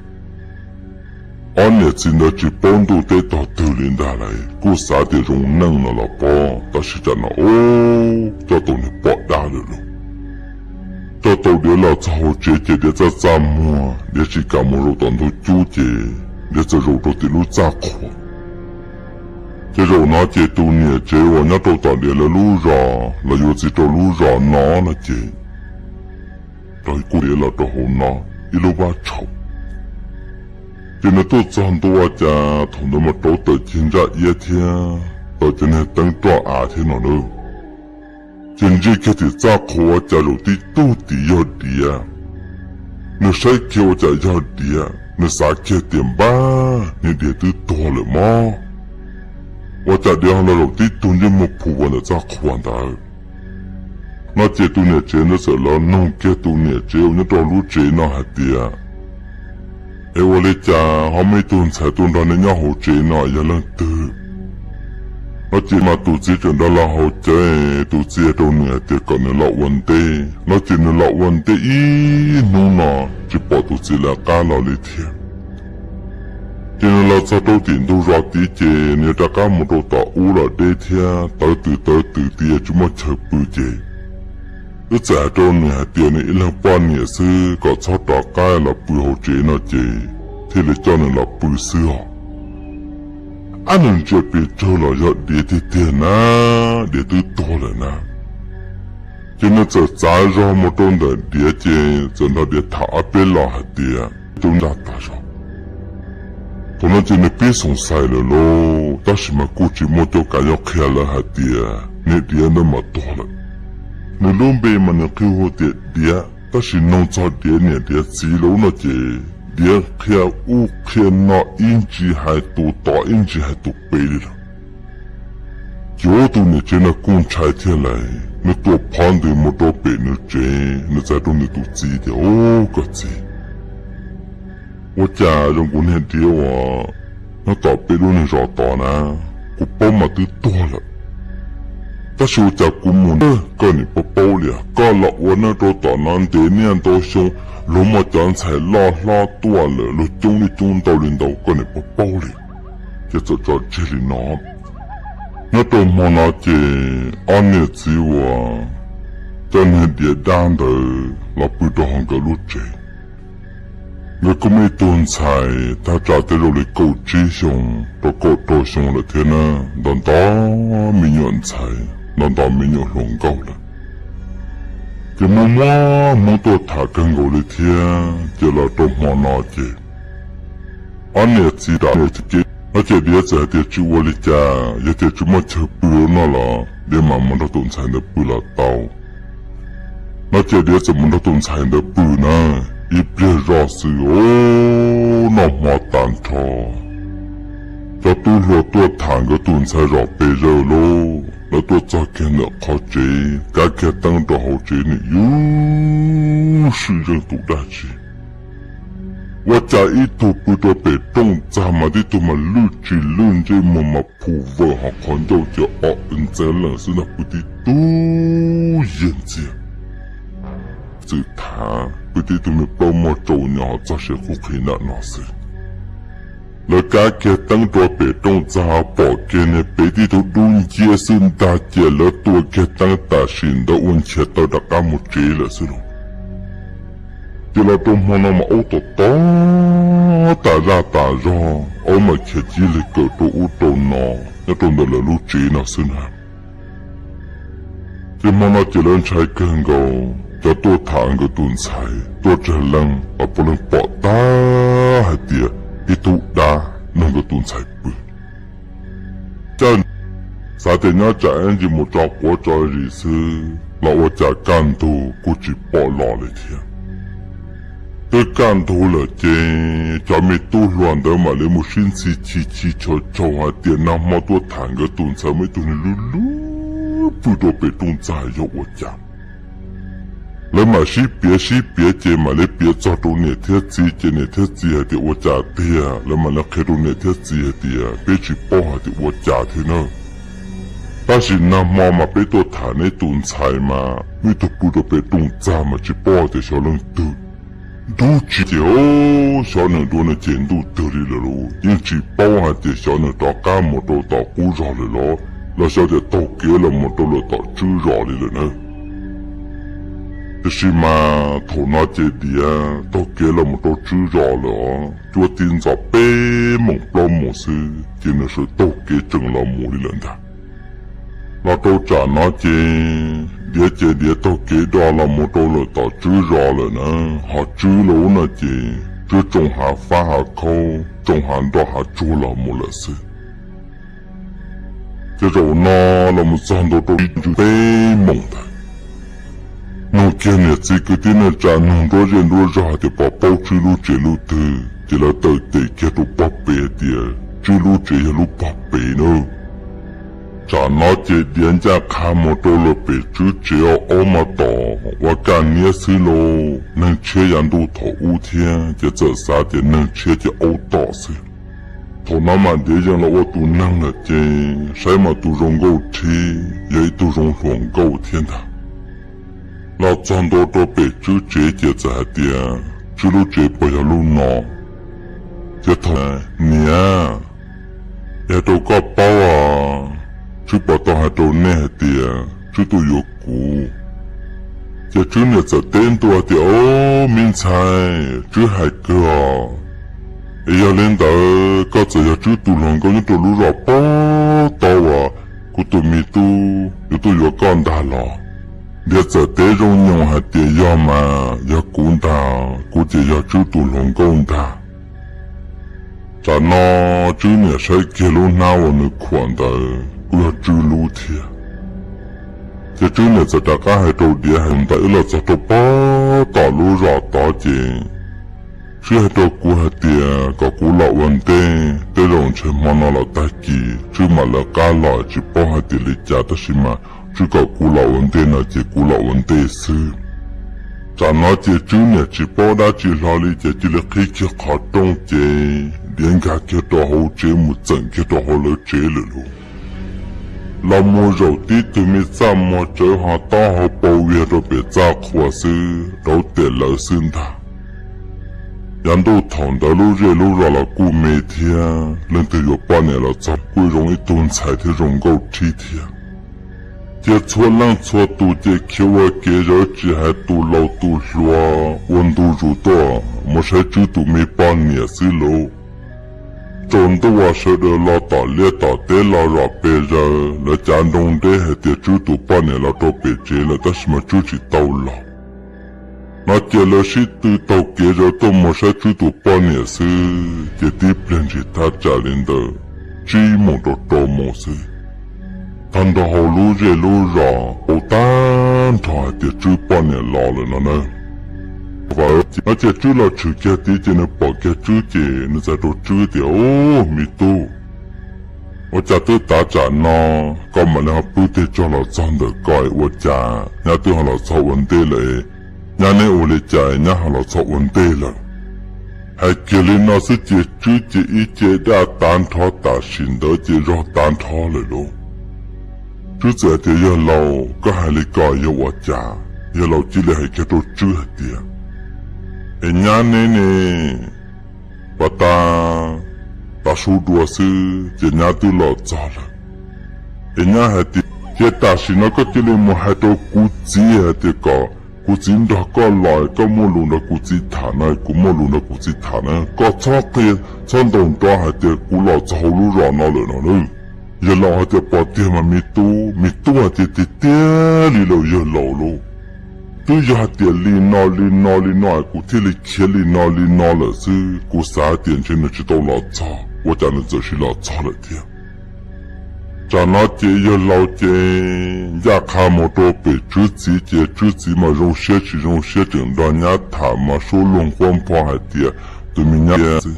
Ob niam txiv ntawd tsis paub ntuj teb tog twg li ntag lauj, kuj xav tias zoo neej no los pob, tab sis tsam no ub coj tau niag poj dab lawm lauj. Coj tau Diav los txog hauv tsev ces Diav txaj txaj muag, Diav tsis kam mus zaum tom ntug cub ces Diav txawm zaum rau tim lub txaj qhua. Ces zaum no ces tus niam tsev uas nyob rau tom Diav lawv lub zos los yuav txiv rau lub zos no no ces los kuj Diav los rau hauv no ib lub vab tshaum. Ces nws tuaj txog ntua cas thaum ntawd mas rauv taws cig ntsaj iab thiab taws cov niag teeb roj av thiab no na. Ces ntsia kiag tim txaj qhua ua cas zaum tib tug tim yog Diav. Nws saib kiag ua cas yog Diav, nws xav kiag tias npab niag Diav twb tuag lawm mog. Ua cas Diav ho los zaum tib tug ntsej muag phu ua ntawm txaj qhua ntawd. No ces tus niam tsev ntawd txawm los nug kiag tus niam tsev uas nyob rau lub tsev no hais tias, Es ua li cas ho muaj ib tug ntxhais tuaj nrog nej nyob hauv tsev no yog leej twg? No ces mas tus txiv tseem nrog los haus cawv, tus txiv hais rau nws hais tias kom nws los ua ntej. No ces nws los ua ntej ib hnub no, tsis pom tus txiv lawv qab los li thiab. Ces nws los txog rau tim ntug zos tid ces nws yuav rov qab mus rau tom ub los deb thiab, tawv twm tawv twm tias tsis muaj chaw pw ces wb txawm hais rau nws hais tias nws ib leeg poj niam xwb kom txhob rov qab los pw hauv tsev no ces thiaj li coj nws los pw xwb os. Ab, nws ntsia pes tsawg los yog Diav tiag tiag na, Diav twb tuag lawm na. Ces nws txawm txav zog mus rau ntawm Diav ces txawm nrog Diav tham ob peb los hais tias coob nrag tas zog. Thaum no ces nws pib xoom xais lawm lauj, tab sis mas kuj tsis muaj cuab kav yuav qhia lawv hais tias niag Diav ntawd mas tuag lawm. Nws lub npe mas nws qhia hu tias Diav, tab sis nug txog Diav niam Diav txiv lawm no ces Diav qhia ub qhia no ib ntsis hais tus tod ib ntsis hais tus pem li lawm. Ces ub, tus niam tsev no kuj ntshai thiab lauj, nws tuam phov ntws mus rau pem nws tsev, nws txawm hais rau nws tus txiv tias, Ub, koj txiv, ua cas zoo kuv niag Diav uas nyob tom peb lub niag zos tod na, kuv paub mas twb tuag lawm, tab sis ua cas kuv mus ntsib koj nim paub paub li, koj los ua neej rau tom no ntev niaj ntau xyoo, luag muaj cov ntxhais loj hlob tuaj lawm luag coob li coob ntau li ntau koj nim paub paub li. Ces txawm tso tseg li no. Nyob rau hmo no ces ob niam txiv uas coj niag Diav dab ntawd los pw rau hauv nkawd lub tsev. Nkawd kuj muaj ib tug ntxhais thaj tsam tej zaum li kaum tsib xyoo rau kaum rau xyoo lawm thiab na, nto nto me nyuam ntxhais, nto nto me nyuam hluas nkauj lawm. Ces muaj muaj hmoob tuaj tham kawg nkaus li thiab, ces los rau hmo no ces ob niam txiv rov no ces Diav txawm hais tias tsis ua li cas, yog tias tsis muaj chaw pw no los Diav mam mus nrog tus ntxhais ntawd pw los tau. No ces Diav txawm mus nrog tus ntxhais ntawd pw na, ib pliag zoj xwb os, noj hmo tas nrho, cov tub hluas tuaj tham nkawd tus ntxhais zom pes zaws lauj, lawv tuaj txog kiag ntawm qhov tsev, kav kiag teeb rau hauv tsev nws yus swm zeej tus dab tsi. Ua cas ib tug pw rau pem rooj txag mas tib tug mas lwj tsis lwj, ntsej muag mas phu vawm, ho qhov ncauj ces o ntxeev lees xwb ntag, pw tib tug yag ntxiag. Txwm thav pw tib tug me plaub muag tsaus nyo ho txog siav qub qhi ntawm no xwb. Lawv kav kiag teeb rau pem rooj txag pom kiag niag pem tib tug dub nciab xwb ntag, ces lawv tua kiag teeb tam sim ntawd ua nchiav taw rov qab mus tsev lawm xwb lauj. Ces los rau hmo no mas aub tom tom tas zaj tas zog, aub mas khiav cib lig kawm rau ub rau no nyob rau ntawm lawv lub tsev no xwb na. Ces hmo no ces lawv ntshai kawg nkaus, cov tuaj tham nkawd tus ntxhais tuaj tsawg leej los puav leej pom tag hais tias ib tug dab nrog nkawd tus ntxhais pw. Caj xav tias nyob tsam ib ntsis mus tso quav tso zis xwb los ua cas kaj ntug kuj tsis pom los li thiab. Twb kaj ntug lawm ces cov me tub hluas ntawd mam li mus sib ntxhi chis chis chau chau hais tias nag hmo tuaj tham nkawd tus ntxhais muaj ib tug niag lub lub pw rau pem rooj txag yog ua cas. Lawv mam sib piav sib piav ces mam li piav txog rau niam thiab txiv ces niam thiab txiv hais tias ua cas tiag, lawv mam li qhia rau niam thiab txiv hais tias peb tsis paub hais tias ua cas thiab na. Tab sis nag hmo mas peb tuaj tham neb tus ntxhais mas muaj ib tug pw rau pem rooj txag mas tsis paub hais tias xyov leej twg. Ntuj tsis ces xyov nws dua nws ces ntuj twg li lawm lauj, yeej tsis paub hais tias xyov nws rov qab mus rau tom qub zos lawm los, los xyov tias taug kev los mus rau lawm tom tswb zos li lawm na. Tiam sis mas thaum no ces Diav taug kev los mus rau tswb zos lawm os, cuaj tib ntxov peb moos plaub moos xwb ces nws sawv taug kev tsees los mus li lawm ntag. Los rau tsam no ces Diav ces Diav taug kev do los mus rau lawm tom tswb zos lawm na, ho tswb lawm ub no ces tswb tsoo hav fab hav khaub, tsoo hav nroj hav tsuag los mus lawm xwb. Ces zaum no los mus txog ntua rau ib ntsws peb moos ntag. Nug kiag niam txiv kwv tij neej tsa, nug nruab zej nruab zog hais tias puas paub tswb lub tsev lub twg, ces lawv tawm tes kiag rau pog pem hais tias tswb lub tsev yog lub pog pem na. Tsam no ces Diav ncaj qha mus rau lawm pem tswb tsev, aub mas tom ua kaj niab xwb lauj, neeg tshiab yav ntuj thaum ub thiab ces txawm xav tias neeg tshiab ces aub tom xwb. Thaum no mas Diav yeej los ua tus neeg lawm ces saib mas tus zoo nkauj rhib, yog ib tug zoo hluas nkauj thiab ntag. Los txog ntua rau pem tswb tsev ces txawm hais tias Tswb lub tsev puas yog lub no? Ces thaum, niam, es rau koj paub os, Tswb puas tau hais rau nej hais tias Tswb tuaj yuav kuv? Ces Tswb niam txawm teb ntua tias, Au, me ntxhais, Tswb hais kawg os. Es yog li ntawd koj txawm yog Tswb tus hluas nkauj nyob rau lub zos pab tau uas kuv tus me tub yuav tuaj yuav koj ntag los? Ntiav txawm teb zoo nyoos hais tias, Yog mas, yog kuv ntag, kuv ces yog Tswb tus hluas nkauj ntag. Tsam no Tswb niam saib kiag lub hnab uas nws khuam ntawd kuj yog Tswb lub thiab. Ces Tswb niam txawm rov qab hais rau Diav hais ntawd, wb los txog rau pab tom lub zos tod ces Tswb hais rau kuv hais tias kom kuv los ua ntej, tej zaum ntshe hmo no los tag kis Tswb mam lawv qab los, tsis paub hais tias li cas, tab sis mas Tswb kom kuv los ua ntej no ces kuv los ua ntej xwb. Tsam no ces Tswb niam tsis paub dab tsi hlo li ces cia li qhib kiag qhov rooj ces Diav nkag kiag rau hauv tsev mus txeem kiag rau hauv lawv tsev lawm lauj. Los mus zaum tib tug me txaj muag tsawv ho taub hau pau viag rau pem txaj qhua xwb, rauv tes lawv xwb ntag. Yav ntuj thaum ntawd lub zej lub zos los kuj me thiab, leej twg yuav poj niam los txog kuj zoo ib tug ntxhais thiab zoo nkauj rhib thiab. Ces txhua leej txhua tus ces khiav ua kev zawv, tsis hais tus laus tus hluas ua ntu zus tuaj mus saib Tswb tus me poj niam xwb lauj. Tsaus ntuj uas sawv daws los tom liaj tom teb los zom pes zaws, lawv cav nroo deb hais tias Tswb tus poj niam los rau pem tsev lawm tab sis mas Tswb tsis tau los. No ces lawv sib tw taug kev zawv tuaj mus saib Tswb tus poj niam xwb, ces tib pliag ntsis thaj tsam li ntawm tsib moos rau rau moos xwb, tag nrho hauv lub zej lub zos paub tag nrho hais tias Tswb poj niam los lawm no na. No ces Tswb los tshwm kiag tid ces nws pom kiag Tswb ces nws txawm rau Tswb tias, Ub, me tub, ua cas twb tav tsam no koj mam li ho pw teg tsog los txog ntawm ko, ua cas nyab twb ho los txog ua ntej lawm? Nyab neb ua li cas nyab ho los txog ua ntej lawm? Hais kiag li no xwb ces Tswb ces ib ce daj tav nrho, tam sim ntawd ces zog tav nrho lawm lauj. Tswb txawm hais tias, Yawg laus, koj hais li ko yog ua cas? Yawg laus cia li hais kiag rau Tswb hais tias, Es nyab neb ne, pas tas tav su dua xwb ces nyab twb los txog lawm. Es nyab hais tias, Ces tam sim no koj cia li mus hais rau kuv txiv hais tias kom kuv txiv nrog koj los, koj muaj lus nrog kuv txiv tham no, kuv muaj lus nrog kuv txiv tham na, koj txhob qhia, txhob ntaus nrov hais tias kuv los txog hauv lub zos no lawm no na. Yawg laus hais tias, Pom tiag mas me tub. Me tub hais tias, Tiag tiag li lauj yawg laus lauj, twb yog hais tias li no li no li no kuv thiaj li khiav li no li no lawm xwb, kuv xav hais tias ntshe nws tsis tau los txog, ua cas nws txawm sis los txog lawm thiab. Tsam no ces yawg laus ces ncaj qha mus rau pem Tswb txiv ces Tswb txiv mas zoo siab tsis zoo siab tseem nrog nyab tham mas suab luag nquab npho hais tias tus me nyab xwb.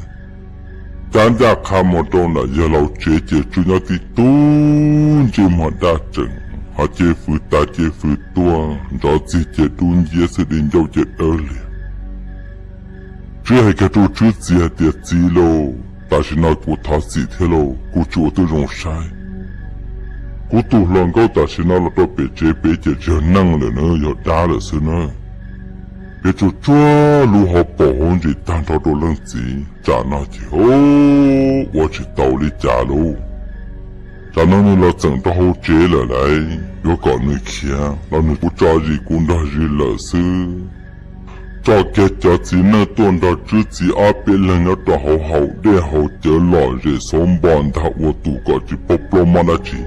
Cab ncaj qha mus rau ntawm yawg laus tsev ces Tswb nyob tib tug ntsej muag daj tseem, ho ces fwv tas ces fwv tuaj, ntsov txig ces dub nciab xwb, di ncauj ces dawb liag. Tswb hais kiag rau Tswb txiv hais tias, Txiv lauj, tam sim no kuv thov txim thiab lauj, kuv tsis ua tib zoo saib. Kuv tus hluas nkauj tam sim no los rau pem tsev pem ces tsis yog neeg lawm na, yog dab lawm xwb na. Peb tsuas tsuag lub hauv paus hauv ntsis tag nrho rau leej txiv, tsam no ces ua tsis tau li cas lauj. Tsam no nws los txeem rau hauv tsev lawm lauj, yuav kom nws khiav los nws kuv tso zis kuv nrog zis lawm xwb. Tso kiag cov txiv neej tuaj nrog Tswb txiv ob peb leeg nyob rau hauv haus dej haus cawv lom zem xauv npo ntag ua tus kom tsis paub plaub mob dab tsi.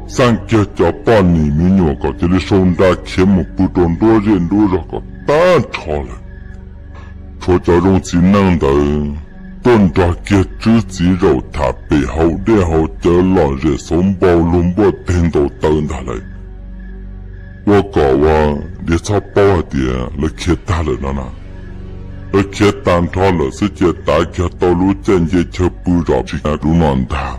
Xaj kiag cov poj niam me nyuam kom cia li sau nra khiav mus pw rau nruab zej nruab zog kom tag nrho lawm. Tshuav cov zoo txiv neej ntawd tuaj nrog kiag Tswb txiv zaum tham pem haus dej haus cawv lom zem xauv npo lug npuaj teg ntaus taw ntag lawm. Ua kom ua diav txhob paub hais tias lawv khiav tag lawm no na. Lawv khiav tag nrho lawm xwb ces tav kiag tau lub caij nce chaw pw zom tsis lub no ntag.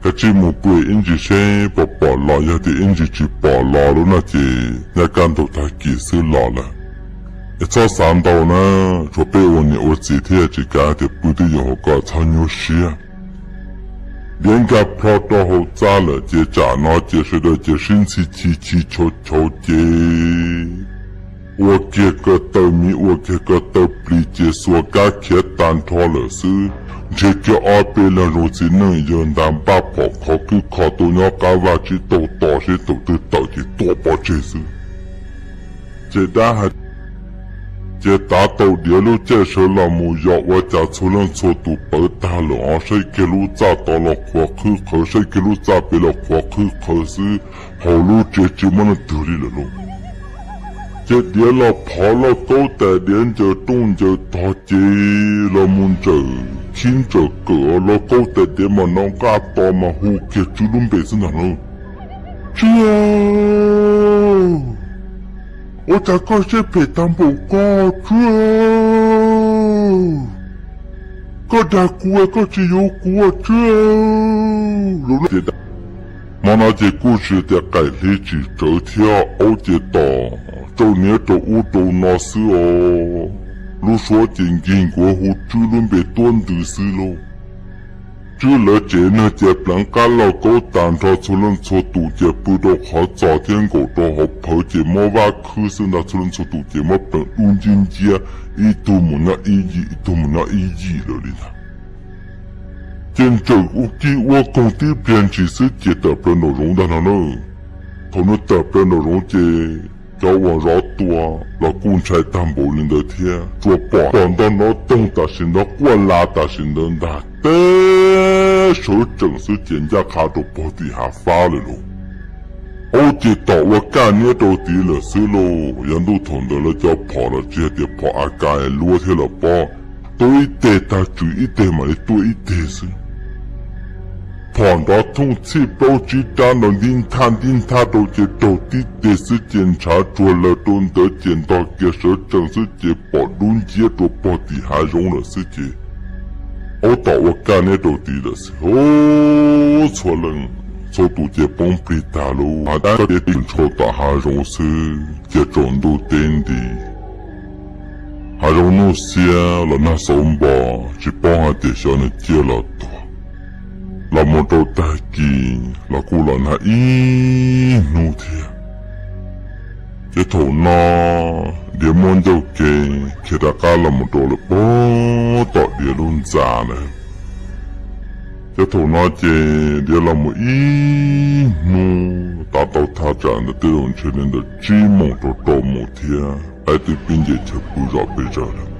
Kav tsij mus pw ib ntsis seb puas pom los, yog tias ib ntsis tsis pom los lub no ces nyaj kaj ntug tag kis xwb los lawm. Es txhob xav ntau na, tshuav peb ua niam ua txiv thiab tsis kav tias pw twb yuav hauv ko txhob nyuaj siab. Diav nkag plho rau hauv txaj lawm ces tsam no ces sawv daws ces sib ntxhi chis chis chau chau ces ua kiag ko taw miv ua kiag ko taw plis ces xuas kab khiav tag nrho lawm xwb. Nrhiav kiag ob peb leeg zoo txiv neej yawg ntag npaj phom khov kwj kho tuaj nyob qab vaj tsib taug tos seb tus twg tawm ces tua pov tseg xwb. Ces dab hais, ces tav tau diav lub caij sawv los mus yos ua cas txhua leej txhua tus pawv tag lawm ho saib kiag lub txaj tod los qhuav qhwb qhawv, saib kiag lub txaj pem los qhuav qhwb qhawv xwb, hauv lub tsev tsis muaj leej twg li lawm lauj. Ces diav los phov lauj kaub tais diav ncaws rooj ncaws tog ces los mus ntsawm khib ntsawm kawm lauj kaub tais diav mas nov nqaj to mas hu kiag Tswb lub npe xwb ntag lauj. Tswb, ua cas koj siab phem tag npaum ko Tswb? Koj dag kuv koj tsis yuav kuv Tswb. Hmo no ces kuj tsis tias qaim hli tsis tsawv thiab, aub ces tom rau niab rau ub rau no xwb os. Lub suab ces nkig nkuav hu Tswb lub npe tuab ntws xwb lauj. Tswb lawv tsev neeg ces pleev qab lauj kaub tas nrho txhua leej txhua tus ces pw rau qhov txos thiab nkaum rau hauv phawv ces muab vaj khwb xwb ntag, txhua leej txhua tus ces muab pleev dub nciab nciab, ib tug mus nyob ib yim, ib tug mus nyob ib yim lawm li ntag. Ces ntsawm kij ua koog tib pliag ntshis xwb ces tawm plaws nraum zoov ntag no na. Thaum nws tawm plaws nraum zoov ces cov uas zov tua los kuj ntshai tag npaum li ntawd thiab, tsuas pom pom ntog nrov toog tam sim ntawd, quaj la tam sim ntawd ntag, teb sawv tsees xwb ces ncaj qha rau pog tim hav fab lawm lauj. Aub ces tom ua kaj niab rau tid lawm xwb lauj. Yav ntuj thaum ntawd lawv cov phom los tsis hais tias phom A K luab thiab los pob, tuaj ib teg tag tswm ib teg mam li tuaj ib teg xwb. Phom nrov thooj txhij plaub tsib rab nrov ntib nthab ntib nthab rau ces raug tib teg xwb ces ntshav tsuag lawg rau ntawd ces ntog kiag sawv tsees xwb ces pom dub nciab rau pog tim hav zoov lawm xwb ces aub tom ua kaj niab rau tid lawm xwb. Txhua leej txhua tus ces poob plig tag lauj, hav dab ces ntshau tom hav zoov xwb ces tsaus ntuj teb nti. Hav zoov nuj xiab los nag xauv npo, tsis paub hais tias xyov nws ciaj los tuag. Los mus rau tag kis los kuj los nag ib hnub thiab. Ces thaum no diav muab ncauj ke khiav rov qab los mus rau lawm pog tom diav lub ntxa na. Ces thaum no ces diav los mus ib hnub tav tau thaj tsam ntawd tej zaum ntshe li ntawm tsib moos rau rau moos thiab, peb twb pib nce chaw pw zos pes zaws lawm.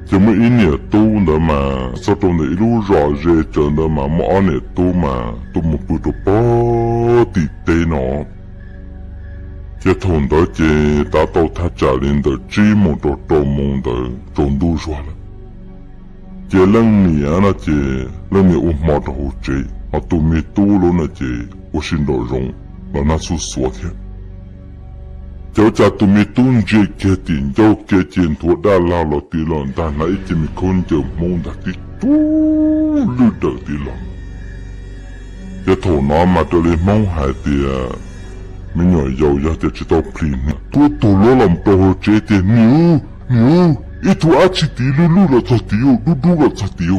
Ces muaj ib niam tub ntawd mas txog rau ntawm ib lub zos ze tsawv ntawd mas muaj ob niam tub mas tuaj mus pw rau pog tim teb no. Ces thaum ntawd ces tav tau thaj tsam li ntawm tsib moos rau rau moos ntawd tsaus ntuj zuag lawm. Ces leej niam no ces leej niam ua hmo rau hauv tsev, ho tus me tub lub no ces ua si nraum zoov los nag xuj xuav thiab. Ces ua cas tus me tub ntsia kiag tim ncauj kiag ces nthuav daj lag los tid los ntag, hnav ib ce me khaub ncaws Hmoob ntag tib tug lwj dawm tid los. Ces thaum no mas raws li Hmoob hais tias me nyuam yaus yog tias tsis tau plhis hniav, tuab tus luab los rau hauv tsev tias, Niam, niam, ib tug dab tsi tid lwj lwj los txog tid, dub dub los txog tid.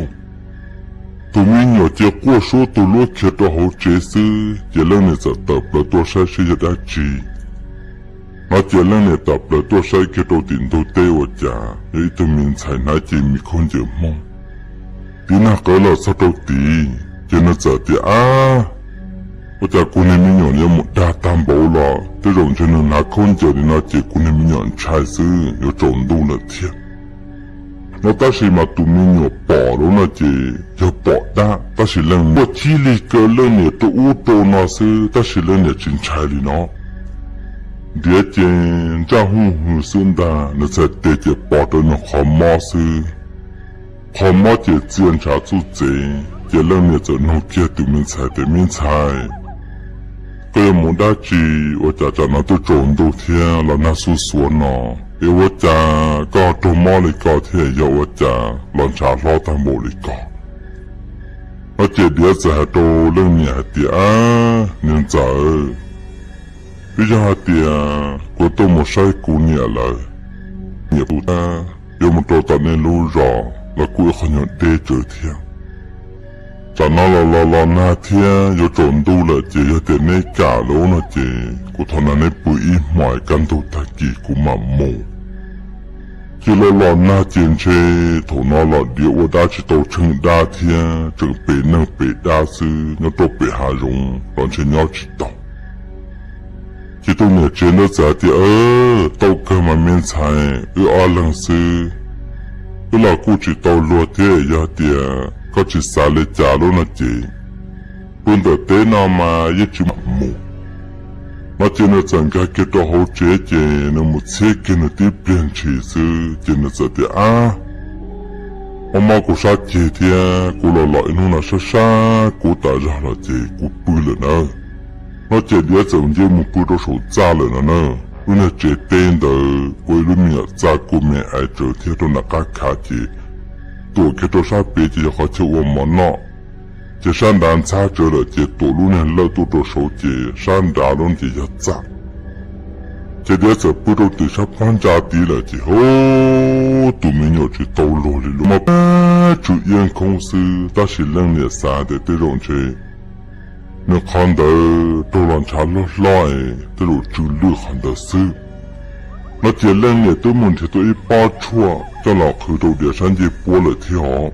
Tus me nyuam ces quaj suab tus luab khiav rau hauv tsev xwb, ces leej niam txawm tawm plaws tuaj saib seb yog dab tsi. No ces leej niam tawm plaws tuaj saib kiag rau tim ntug teb ua cas yog ib tug me ntxhais hnav ib ce me khaub ncaws Hmoob, tiv nag qawv los txog rau tid, ces nws txawm tias, Ab, ua cas kuv niag me nyuam yuav mus dag tag npaum los, tej zaum ntshe nws hnav khaub ncaws li no ces kuv niag me nyuam ntshai xwb, yuav tsaus ntuj lawm thiab. No tab sis mas tus me nyuam pom lawm no ces yog pom dab, tab sis leej niam quaj chib lig kaw leej niam rau ub rau no xwb, tab sis leej niam tsis ntshai li no. Ntiav ces ntsaj huj hwm xwb ntag, nws txhais tes ces pom rau nws qhov mob xwb. Qhov mob ces txia ntshav txuj txev, ces leej niam txawm nug kiag tus me ntxhais tias, Me ntxhais, koj yuav mus dab tsi? Ua cas tsam no twb tsaus ntuj thiab los nag xuj xuav no, es ua cas koj raug mob li ko thiab, yog ua cas los ntshav hlob tag npaum li ko? No ces Diav txawm hais rau leej niam hais tias, Ab, niam ntxawm, twb yog hais tias kuv tuaj mus saib kuv niam lawm. Niam kuv tab yuav mus rau tom nej lub zos los kuj ib qho nyuag deb tsawv thiab. Tam no los los los nag thiab yuav tsaus ntuj lawm ces yog tias neb kam lawm no ces kuv thov nrog neb pw ib hmos, kaj ntug tag kis kuv mam mus. Ces los los nag ces ntshe thaum no los diav ua dab tsis tau tsheej dab thiab tseem pem neeg pem dab xwb, nyob rau pem hav zoov los ntshe nyob tsis tau. Ces tus niam tsev ntawd txawm hais tias, Tau kawg mas me ntxhais, wb ob leeg xwb, wb los kuj tsis tau luag thiab, yog tias koj tsis xav li cas lub no ces pw ntawm teb no mas yeej tsis mus. No ces nws txawm nkag kiag rau hauv tsev ces nws mus txhiab kiag nws tib pliag ntshis xwb ces nws txawm tias, Ab, mob mob kuv sab ceg thiab kuv los los ib hnub no sab sab kub tas zog los ces kuv pw lawm nawb. No ces diav txawm nce mus pw rau saum txaj lawm no na. Lub niag tsev teb ntawd ua ib lub me nyuam txaj kua me aiv tsawv thiab rau nram qab khav ces tuam kiag rau sab pem ces yog qhov chaw ua mov noj. Ces sab nrad ntxhab tsawv lawm ces tuam lub niag lawj tuaj rau saud ces sab nrad lub ces yog txaj. Ces diav txawm pw rau tim sab pob ntsa tid lawm ces hub, tus me nyuam tsis tau luag li lauj, mas tsw iab nkhoob xwb. Tab sis leej niam xav tias tej zaum ntshe nws qhov ntawd raug los ntshav hlob hlob es tej zaum tsw lwj qhov ntawd xwb. No ces leej niam twb mus nrhiav tau ib pob tshuaj coj los qhwv rau diav sab ncej puab lawm thiab os.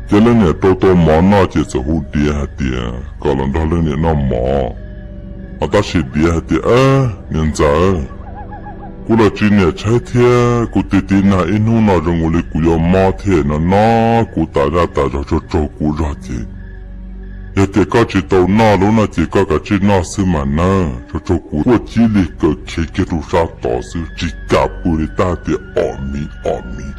Ces leej niam rau tau mov noj ces txawm hu diav hais tias kom los nrog leej niam noj mov. Ho tab sis diav hais tias, Niam ntxawm, kuv los tsis niam tshaib thiab, kuv tig tiv nag ib hnub no zoo nkaus li kuv yuav mob thiab no no, kuv tas zaj tas zog tsaug tsaug kuv zog ces yog tias koj tsis tau noj lub no ces koj kav tsij noj xwb mas nawb, tsaug tsaug kuv. Quaj cib lig kaws khiav kiag rau sab tod xwb, tsis kam pw li, tab tias om miv om miv.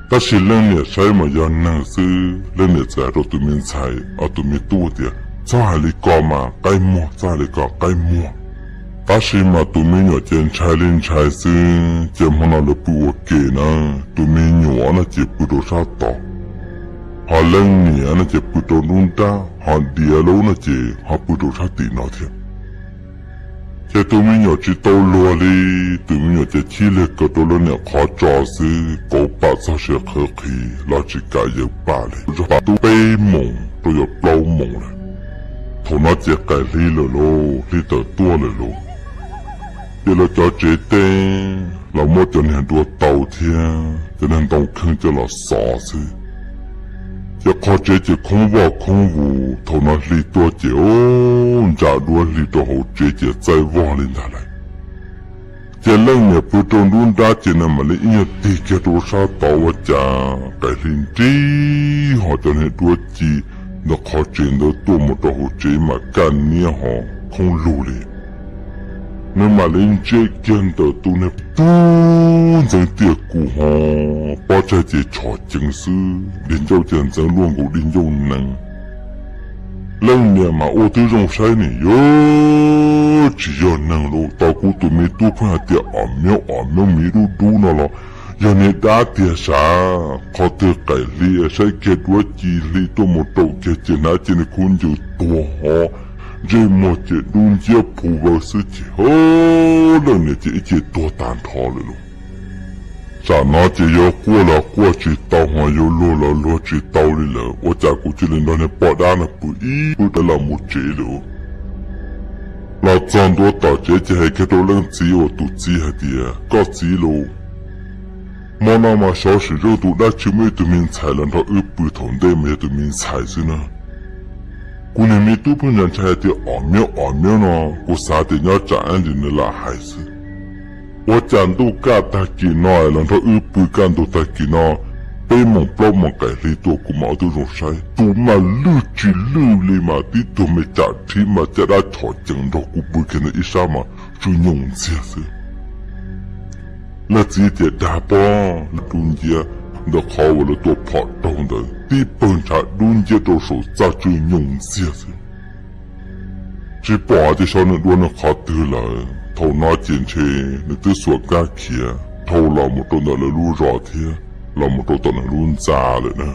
Tab sis leej niam saib mas yog neeg xwb, leej niam txawm hais rau tus me ntxhais, tus me tub tias, Txhob hais li ko mas qaib muag, txhob hais li ko qaib muag. Tab sis mas tus me nyuam ces ntshai li ntshai xwb, ces hmo no lawv pw ua ke na, tus me nyuam no ces pw rau sab tod, ho leej niam no ces pw rau nruab nrab, ho diav lub no ces ho pw rau sab tim no thiab. Ces tus me nyuam tsis tau luag li, tus me nyuam ces chib lig kaws rau leej niam qhov tso xwb, kauv pam txog siav qhawv qhi los tsis kam yaws pam li. Zog pam tub peb moos rau yog plaub moos lawm. Thaum no ces qaim hli lawm lauj, hli tawm tuaj lawm lauj. Ces lawv cov tsev teb los muab cov niag duav tau thiab cov niag ntoo kheej coj los xov xwb. Ces qhov tsev ces khoob voj khoob vus, thaum no hli tuaj ces ub, ntsa duab hli rau hauv tsev ces txaij vog li ntag lawm. Ces leej niam pw rau nruab nrab ces nws mam li ib nyuag tig kiag rau sab tod ua cas qaim hli nrib ho cov niag duab ci ntawm qhov tsev ntawd tuaj mus rau hauv tsev mas kaj niab ho khoob lug li. Nws mam li ntsia kiag ntawm tus niag tub ntxeev tiaj kus ho pob tsaig ces tshom ceev xwb, dig ncauj ces ntxeev luaj nkaus dig ncauj nees. Leej niam mas ua tib zoo saib nim yuav tsis yog neeg lauj, tos kuv tus me tub pheej hais tias om miv om miv miv dub dub no los yog niag dab tiag sav. Qhov twg qaim hli saib kiag duab ci hli tuaj mus raum kiag ces hnav cia nws khaub ncaws tuag ho ntsej muag ces dub nciab phu vawg xwb ces hub, leej niam ces ib ce tuag tag nrho lawm lauj. Tsam no ces yuav quaj los quaj tsis tau ho yuav luag los luag tsis tau li lawm, ua cas kuv cia li nrog niag poj dab no pw ib pw rau los mus tsev lawm. Los txog ntua tom tsev ces hais kiag rau leej txiv uas tus txiv hais tias, Koj txiv lauj, hmo no mas xyov sim zoo tus dab tsi muaj ib tug me ntxhais los nrog wb pw, thaum ntej mas yog tus me ntxhais xwb na. Kuv niag me tub pheej ntshai ntshai tias om miv om miv no, kuv xav tias nyob tsam ib ntsis nws lam hais xwb. Ua cas ntuj kaj tag kis no los nrog wb pw kaj ntug tag kis no, peb moos plaub moos qaim hli tuaj kuv mam ua tib zoo saib, tus mas lwj tsis lwj li mas tib tug me cam rhib mas caj dab chom ceev nrog kuv pw kiag ntawm ib sab mas tsw nyoos ntxiag xwb. Leej txiv tias, Dag pob, dub nciab ntawm qhov uas lawv tua phom raug ntawd tib pawg ntshav dub nciab rau saum txaj tsw nyoos ntxiag xwb. Tsis pom hais tias xyov nws dua nws qhov twg lawm. Thaum no ces ntshe nws twb xuas kab khiav dhau los mus rau ntawm lawv lub zos thiab los mus rau tom nws lub ntxa lawm na.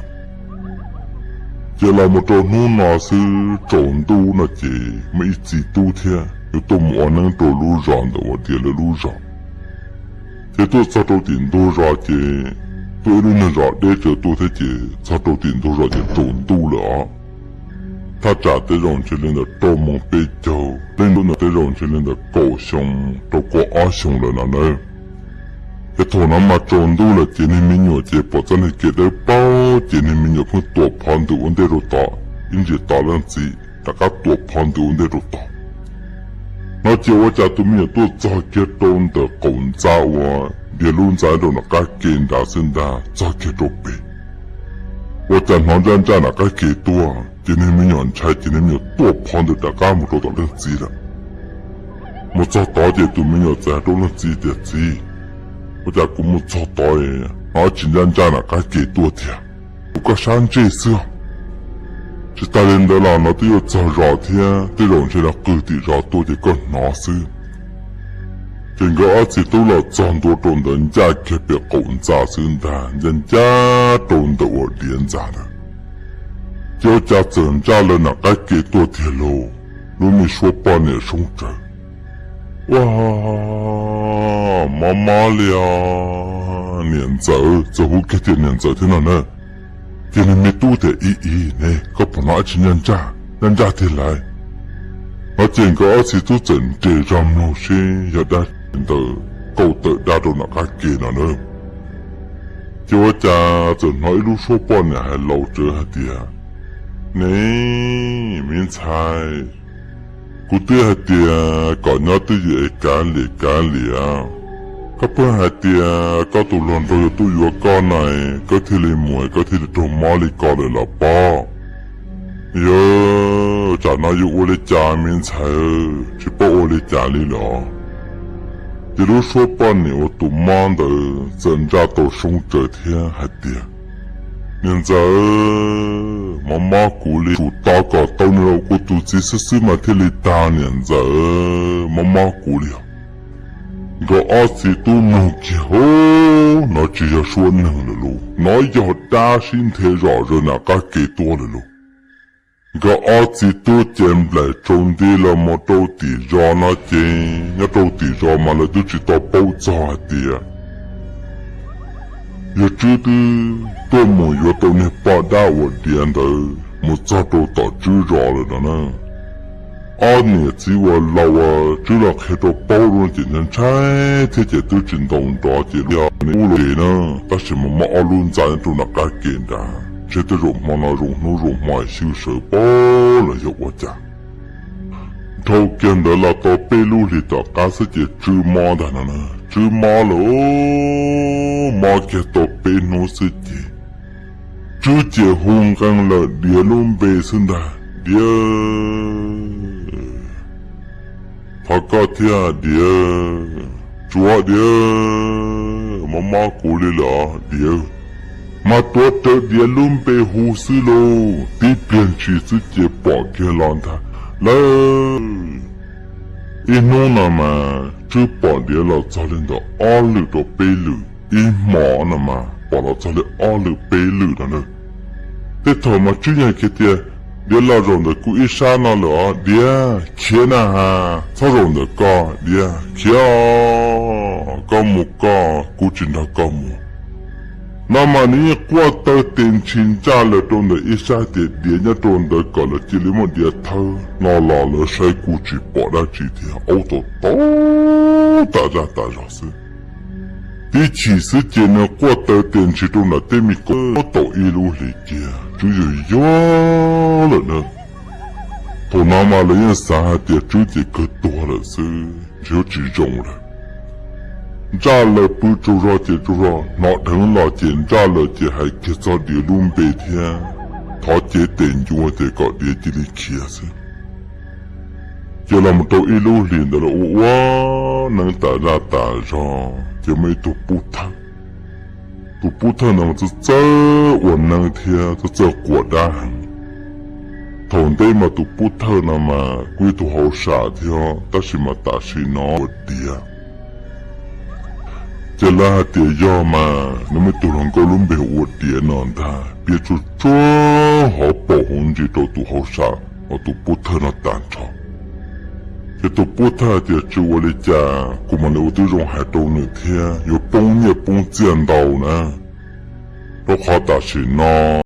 Ces los mus rau hnub no xwb tsaus ntuj no ces muaj ib txiv tub thiab yuav tuaj mus ua neeb rau lub zos ntawm uas tias lawv lub zos. Ces tuaj txog rau tim ntug zos ces tuaj ib lub nyuag zos deb tsawv tuaj thiab ces txog rau tim ntug zos ces tsaus ntuj lawm os. Thaj tsam tej zaum ntshe li ntawm rau moos peb caug, tej zaum ntshe li ntawm kaum xyoo rau kaum ob xyoo lawm no na. Ces thaum no mas tsaus ntuj lawm ces niag me nyuam ces pom txoj niag kev dawb paug ces niag me nyuam pheej tuam phov ntws ua ntej rau tod, ib ntsis tos leej txiv rov qab tuam phov ntws ua ntej rau tod. No ces ua cas tus me nyuam tuaj txog kiag rau ntawm qaum ntxa uas diav lub ntxa rau nram qab ke nrad xwb ntag, txog kiag rau pem, ua cas hnov ntsaj ntsaj nram qab ke tuaj ces niag me nyuam ntshai ces niag me nyuam tuaj phov ntws rov qab mus rau tom leej txiv lawm. Mus txog tod ces tus me nyuam txawm hais rau leej txiv tias, Txiv, ua cas kuv mus txog tod hnov dab tsi ntsaj ntsaj nram qab ke tuaj tiag, kuv koj sab ntsej xwb. Tsis tas li ntawd los no twb yuav txog zos thiab, tej zaum ntshe los qw tim zos tuaj ces koj hnov xwb. Ces nkawd ob txiv tub los txog ntua rau ntawd ncaj kiag pem qaum ntxa xwb ntag, ncaj ncaj rau ntawm uas diav ntxa ntawd. Ces ua cas txawm ntsaj lawv nram qab ke tuaj tiag lauj, lub me suab poj niam soob tsawv. Ua, mob mob li os niam ntxawm, txawm hu kiag tias niam ntxawm thiab no na. Ces niag me tub tias, Ib ib ne, koj puas hnov dab tsi ntsaj ntsaj, ntsaj ntsaj tiag lauj? No ces nkawd ob txiv tub txawm nres zog mloog seb yog dab tsi ntawd kaum tawm dab rau nram qab ke no na. Ces ua cas txawm hnov ib lub suab poj niam hais laus tsawv hais tias, Ne, me ntxhais, kuv twb hais tias kom nyob twj ywm es kav liam kav liam. Koj pheej hais tias koj tus hluas nraug yuav tuaj yuav koj na, koj thiaj li mus koj thiaj li raug mob li ko lawm los pob? Yawg, tsam no yuav ua li cas me ntxhais, tsis paub ua li cas li los. Ces lub suab poj niam uas tus mob ntawd txawm ntsaj tau soob tsawv thiab hais tias, Niam ntxawm, mob mob kuv li, tsum tos kom tau nws los ua kuv tus txiv xwb xwb mas thiaj li tag niam ntxawm, mob mob kuv li os. Nkawd ob txiv tub mloog kiag, Hnov tsis yog suab neeg lawm lauj, hnov yog dab sib nthe zom zaws nram qab ke tuaj lawm lauj. Nkawd ob txiv tub ces nplaim tsaus nti los mus rau tim zos no ces nyob rau tim zos mas lawv twb tsis tau paub txog hais tias yog Tswb twb tuaj mus yuav tau niag poj dab uas diav ntawd mus txog rau tom Tswb zos lawm no na. Ob niam txiv uas laus uas Tswb los qhia rau paub lawm ces ntshai ntshai thiab ces twb tsis ntaus nrov ces yog nws ub los ces na, tab sis mas muaj ob lub ntxa nyob rau nram qab ke nrad, ntshe tej zaum hmo no zoo hnub zoo hmo xyw sawv paub los yog ua cas. Dhau kiag ntawd los tau peb lub hlis tom qab xwb ces Tswb mob ntag no na. Tswb mob lawm, mob kiag tau peb hnub xwb ces Tswb ces hu nqee lawm Diav lub npe xwb ntag, Diav, thov koj thiab Diav, tsuav Diav, mob mob kuv li lawm Diav. Mas tuav rawv Diav lub npe hu xwb lauj, tib pliag ntshis xwb ces pom kiag los ntag lawm. Ib hnub no mas Tswb pom Diav los txog li ntawm ob lwm rau peb lwm, ib hmo no mas pom los txog li ob lwm peb lwm no na. Tej thaum mas Tswb yeej hais kiag tias, Diav los zaum ntawm kuv ib sab no lawm os Diav, khiav na has, txhob zaum ntawm koj Diav, khiav os, koj mus koj, kuv tsis nrog koj mus. No mas nws yeej quaj taw tes ntshis ntsaj lawm rau ntawm ib sab tias Diav nyob rau ntawd kom lawv cia li muab Diav thawb no los lawv saib kuj tsis pom dab tsi thiab, aub tau tau tas zaj tas zog xwb. Tib chim xwb ces nws quaj taw tes ntshis rau nram tej me kaum tau ib lub hlis kiag Tswb yuag yuag lawm na. Thaum no mas lawv yeej xav hais tias Tswb ces kawg tuag lawm xwb, ntshe yuav tsis zoo lawm. Ntsaj lawm pw tsaug zog ces tsaug zog hnov dheev los ces ntsaj lawm ces hais kiag txog Diav lub npe thiab thov cev tes ncua tias kom Diav cia li khiav xwb. Ces los mus rau ib lub hlis ntawd los ua ua neeb tas zaj tas zog ces muaj ib tug pub thawj. Tus pub thawj no mas txawj txawj ua neeb thiab txawj txawj quas dab heev. Thaum ntej mas tus pub thawj no mas kuj ib tug hauj sam thiab tab sis mas tam sim no ua Diav. Ces lawv hais tias yog mas nws muaj ib tug hluas nkauj lub npe hu ua Diav no ntag, piav tsuag tsuag hauv paus hauv ntsis rau tus hauj sam uas tus pub thawj no tag nrho. Ces tus pub thawj tias tsis ua li cas, kuv mam li ua tib zoo hais rau nws thiab yuav poob nyiaj poob txiaj ntau na. Rau qhov tam sim no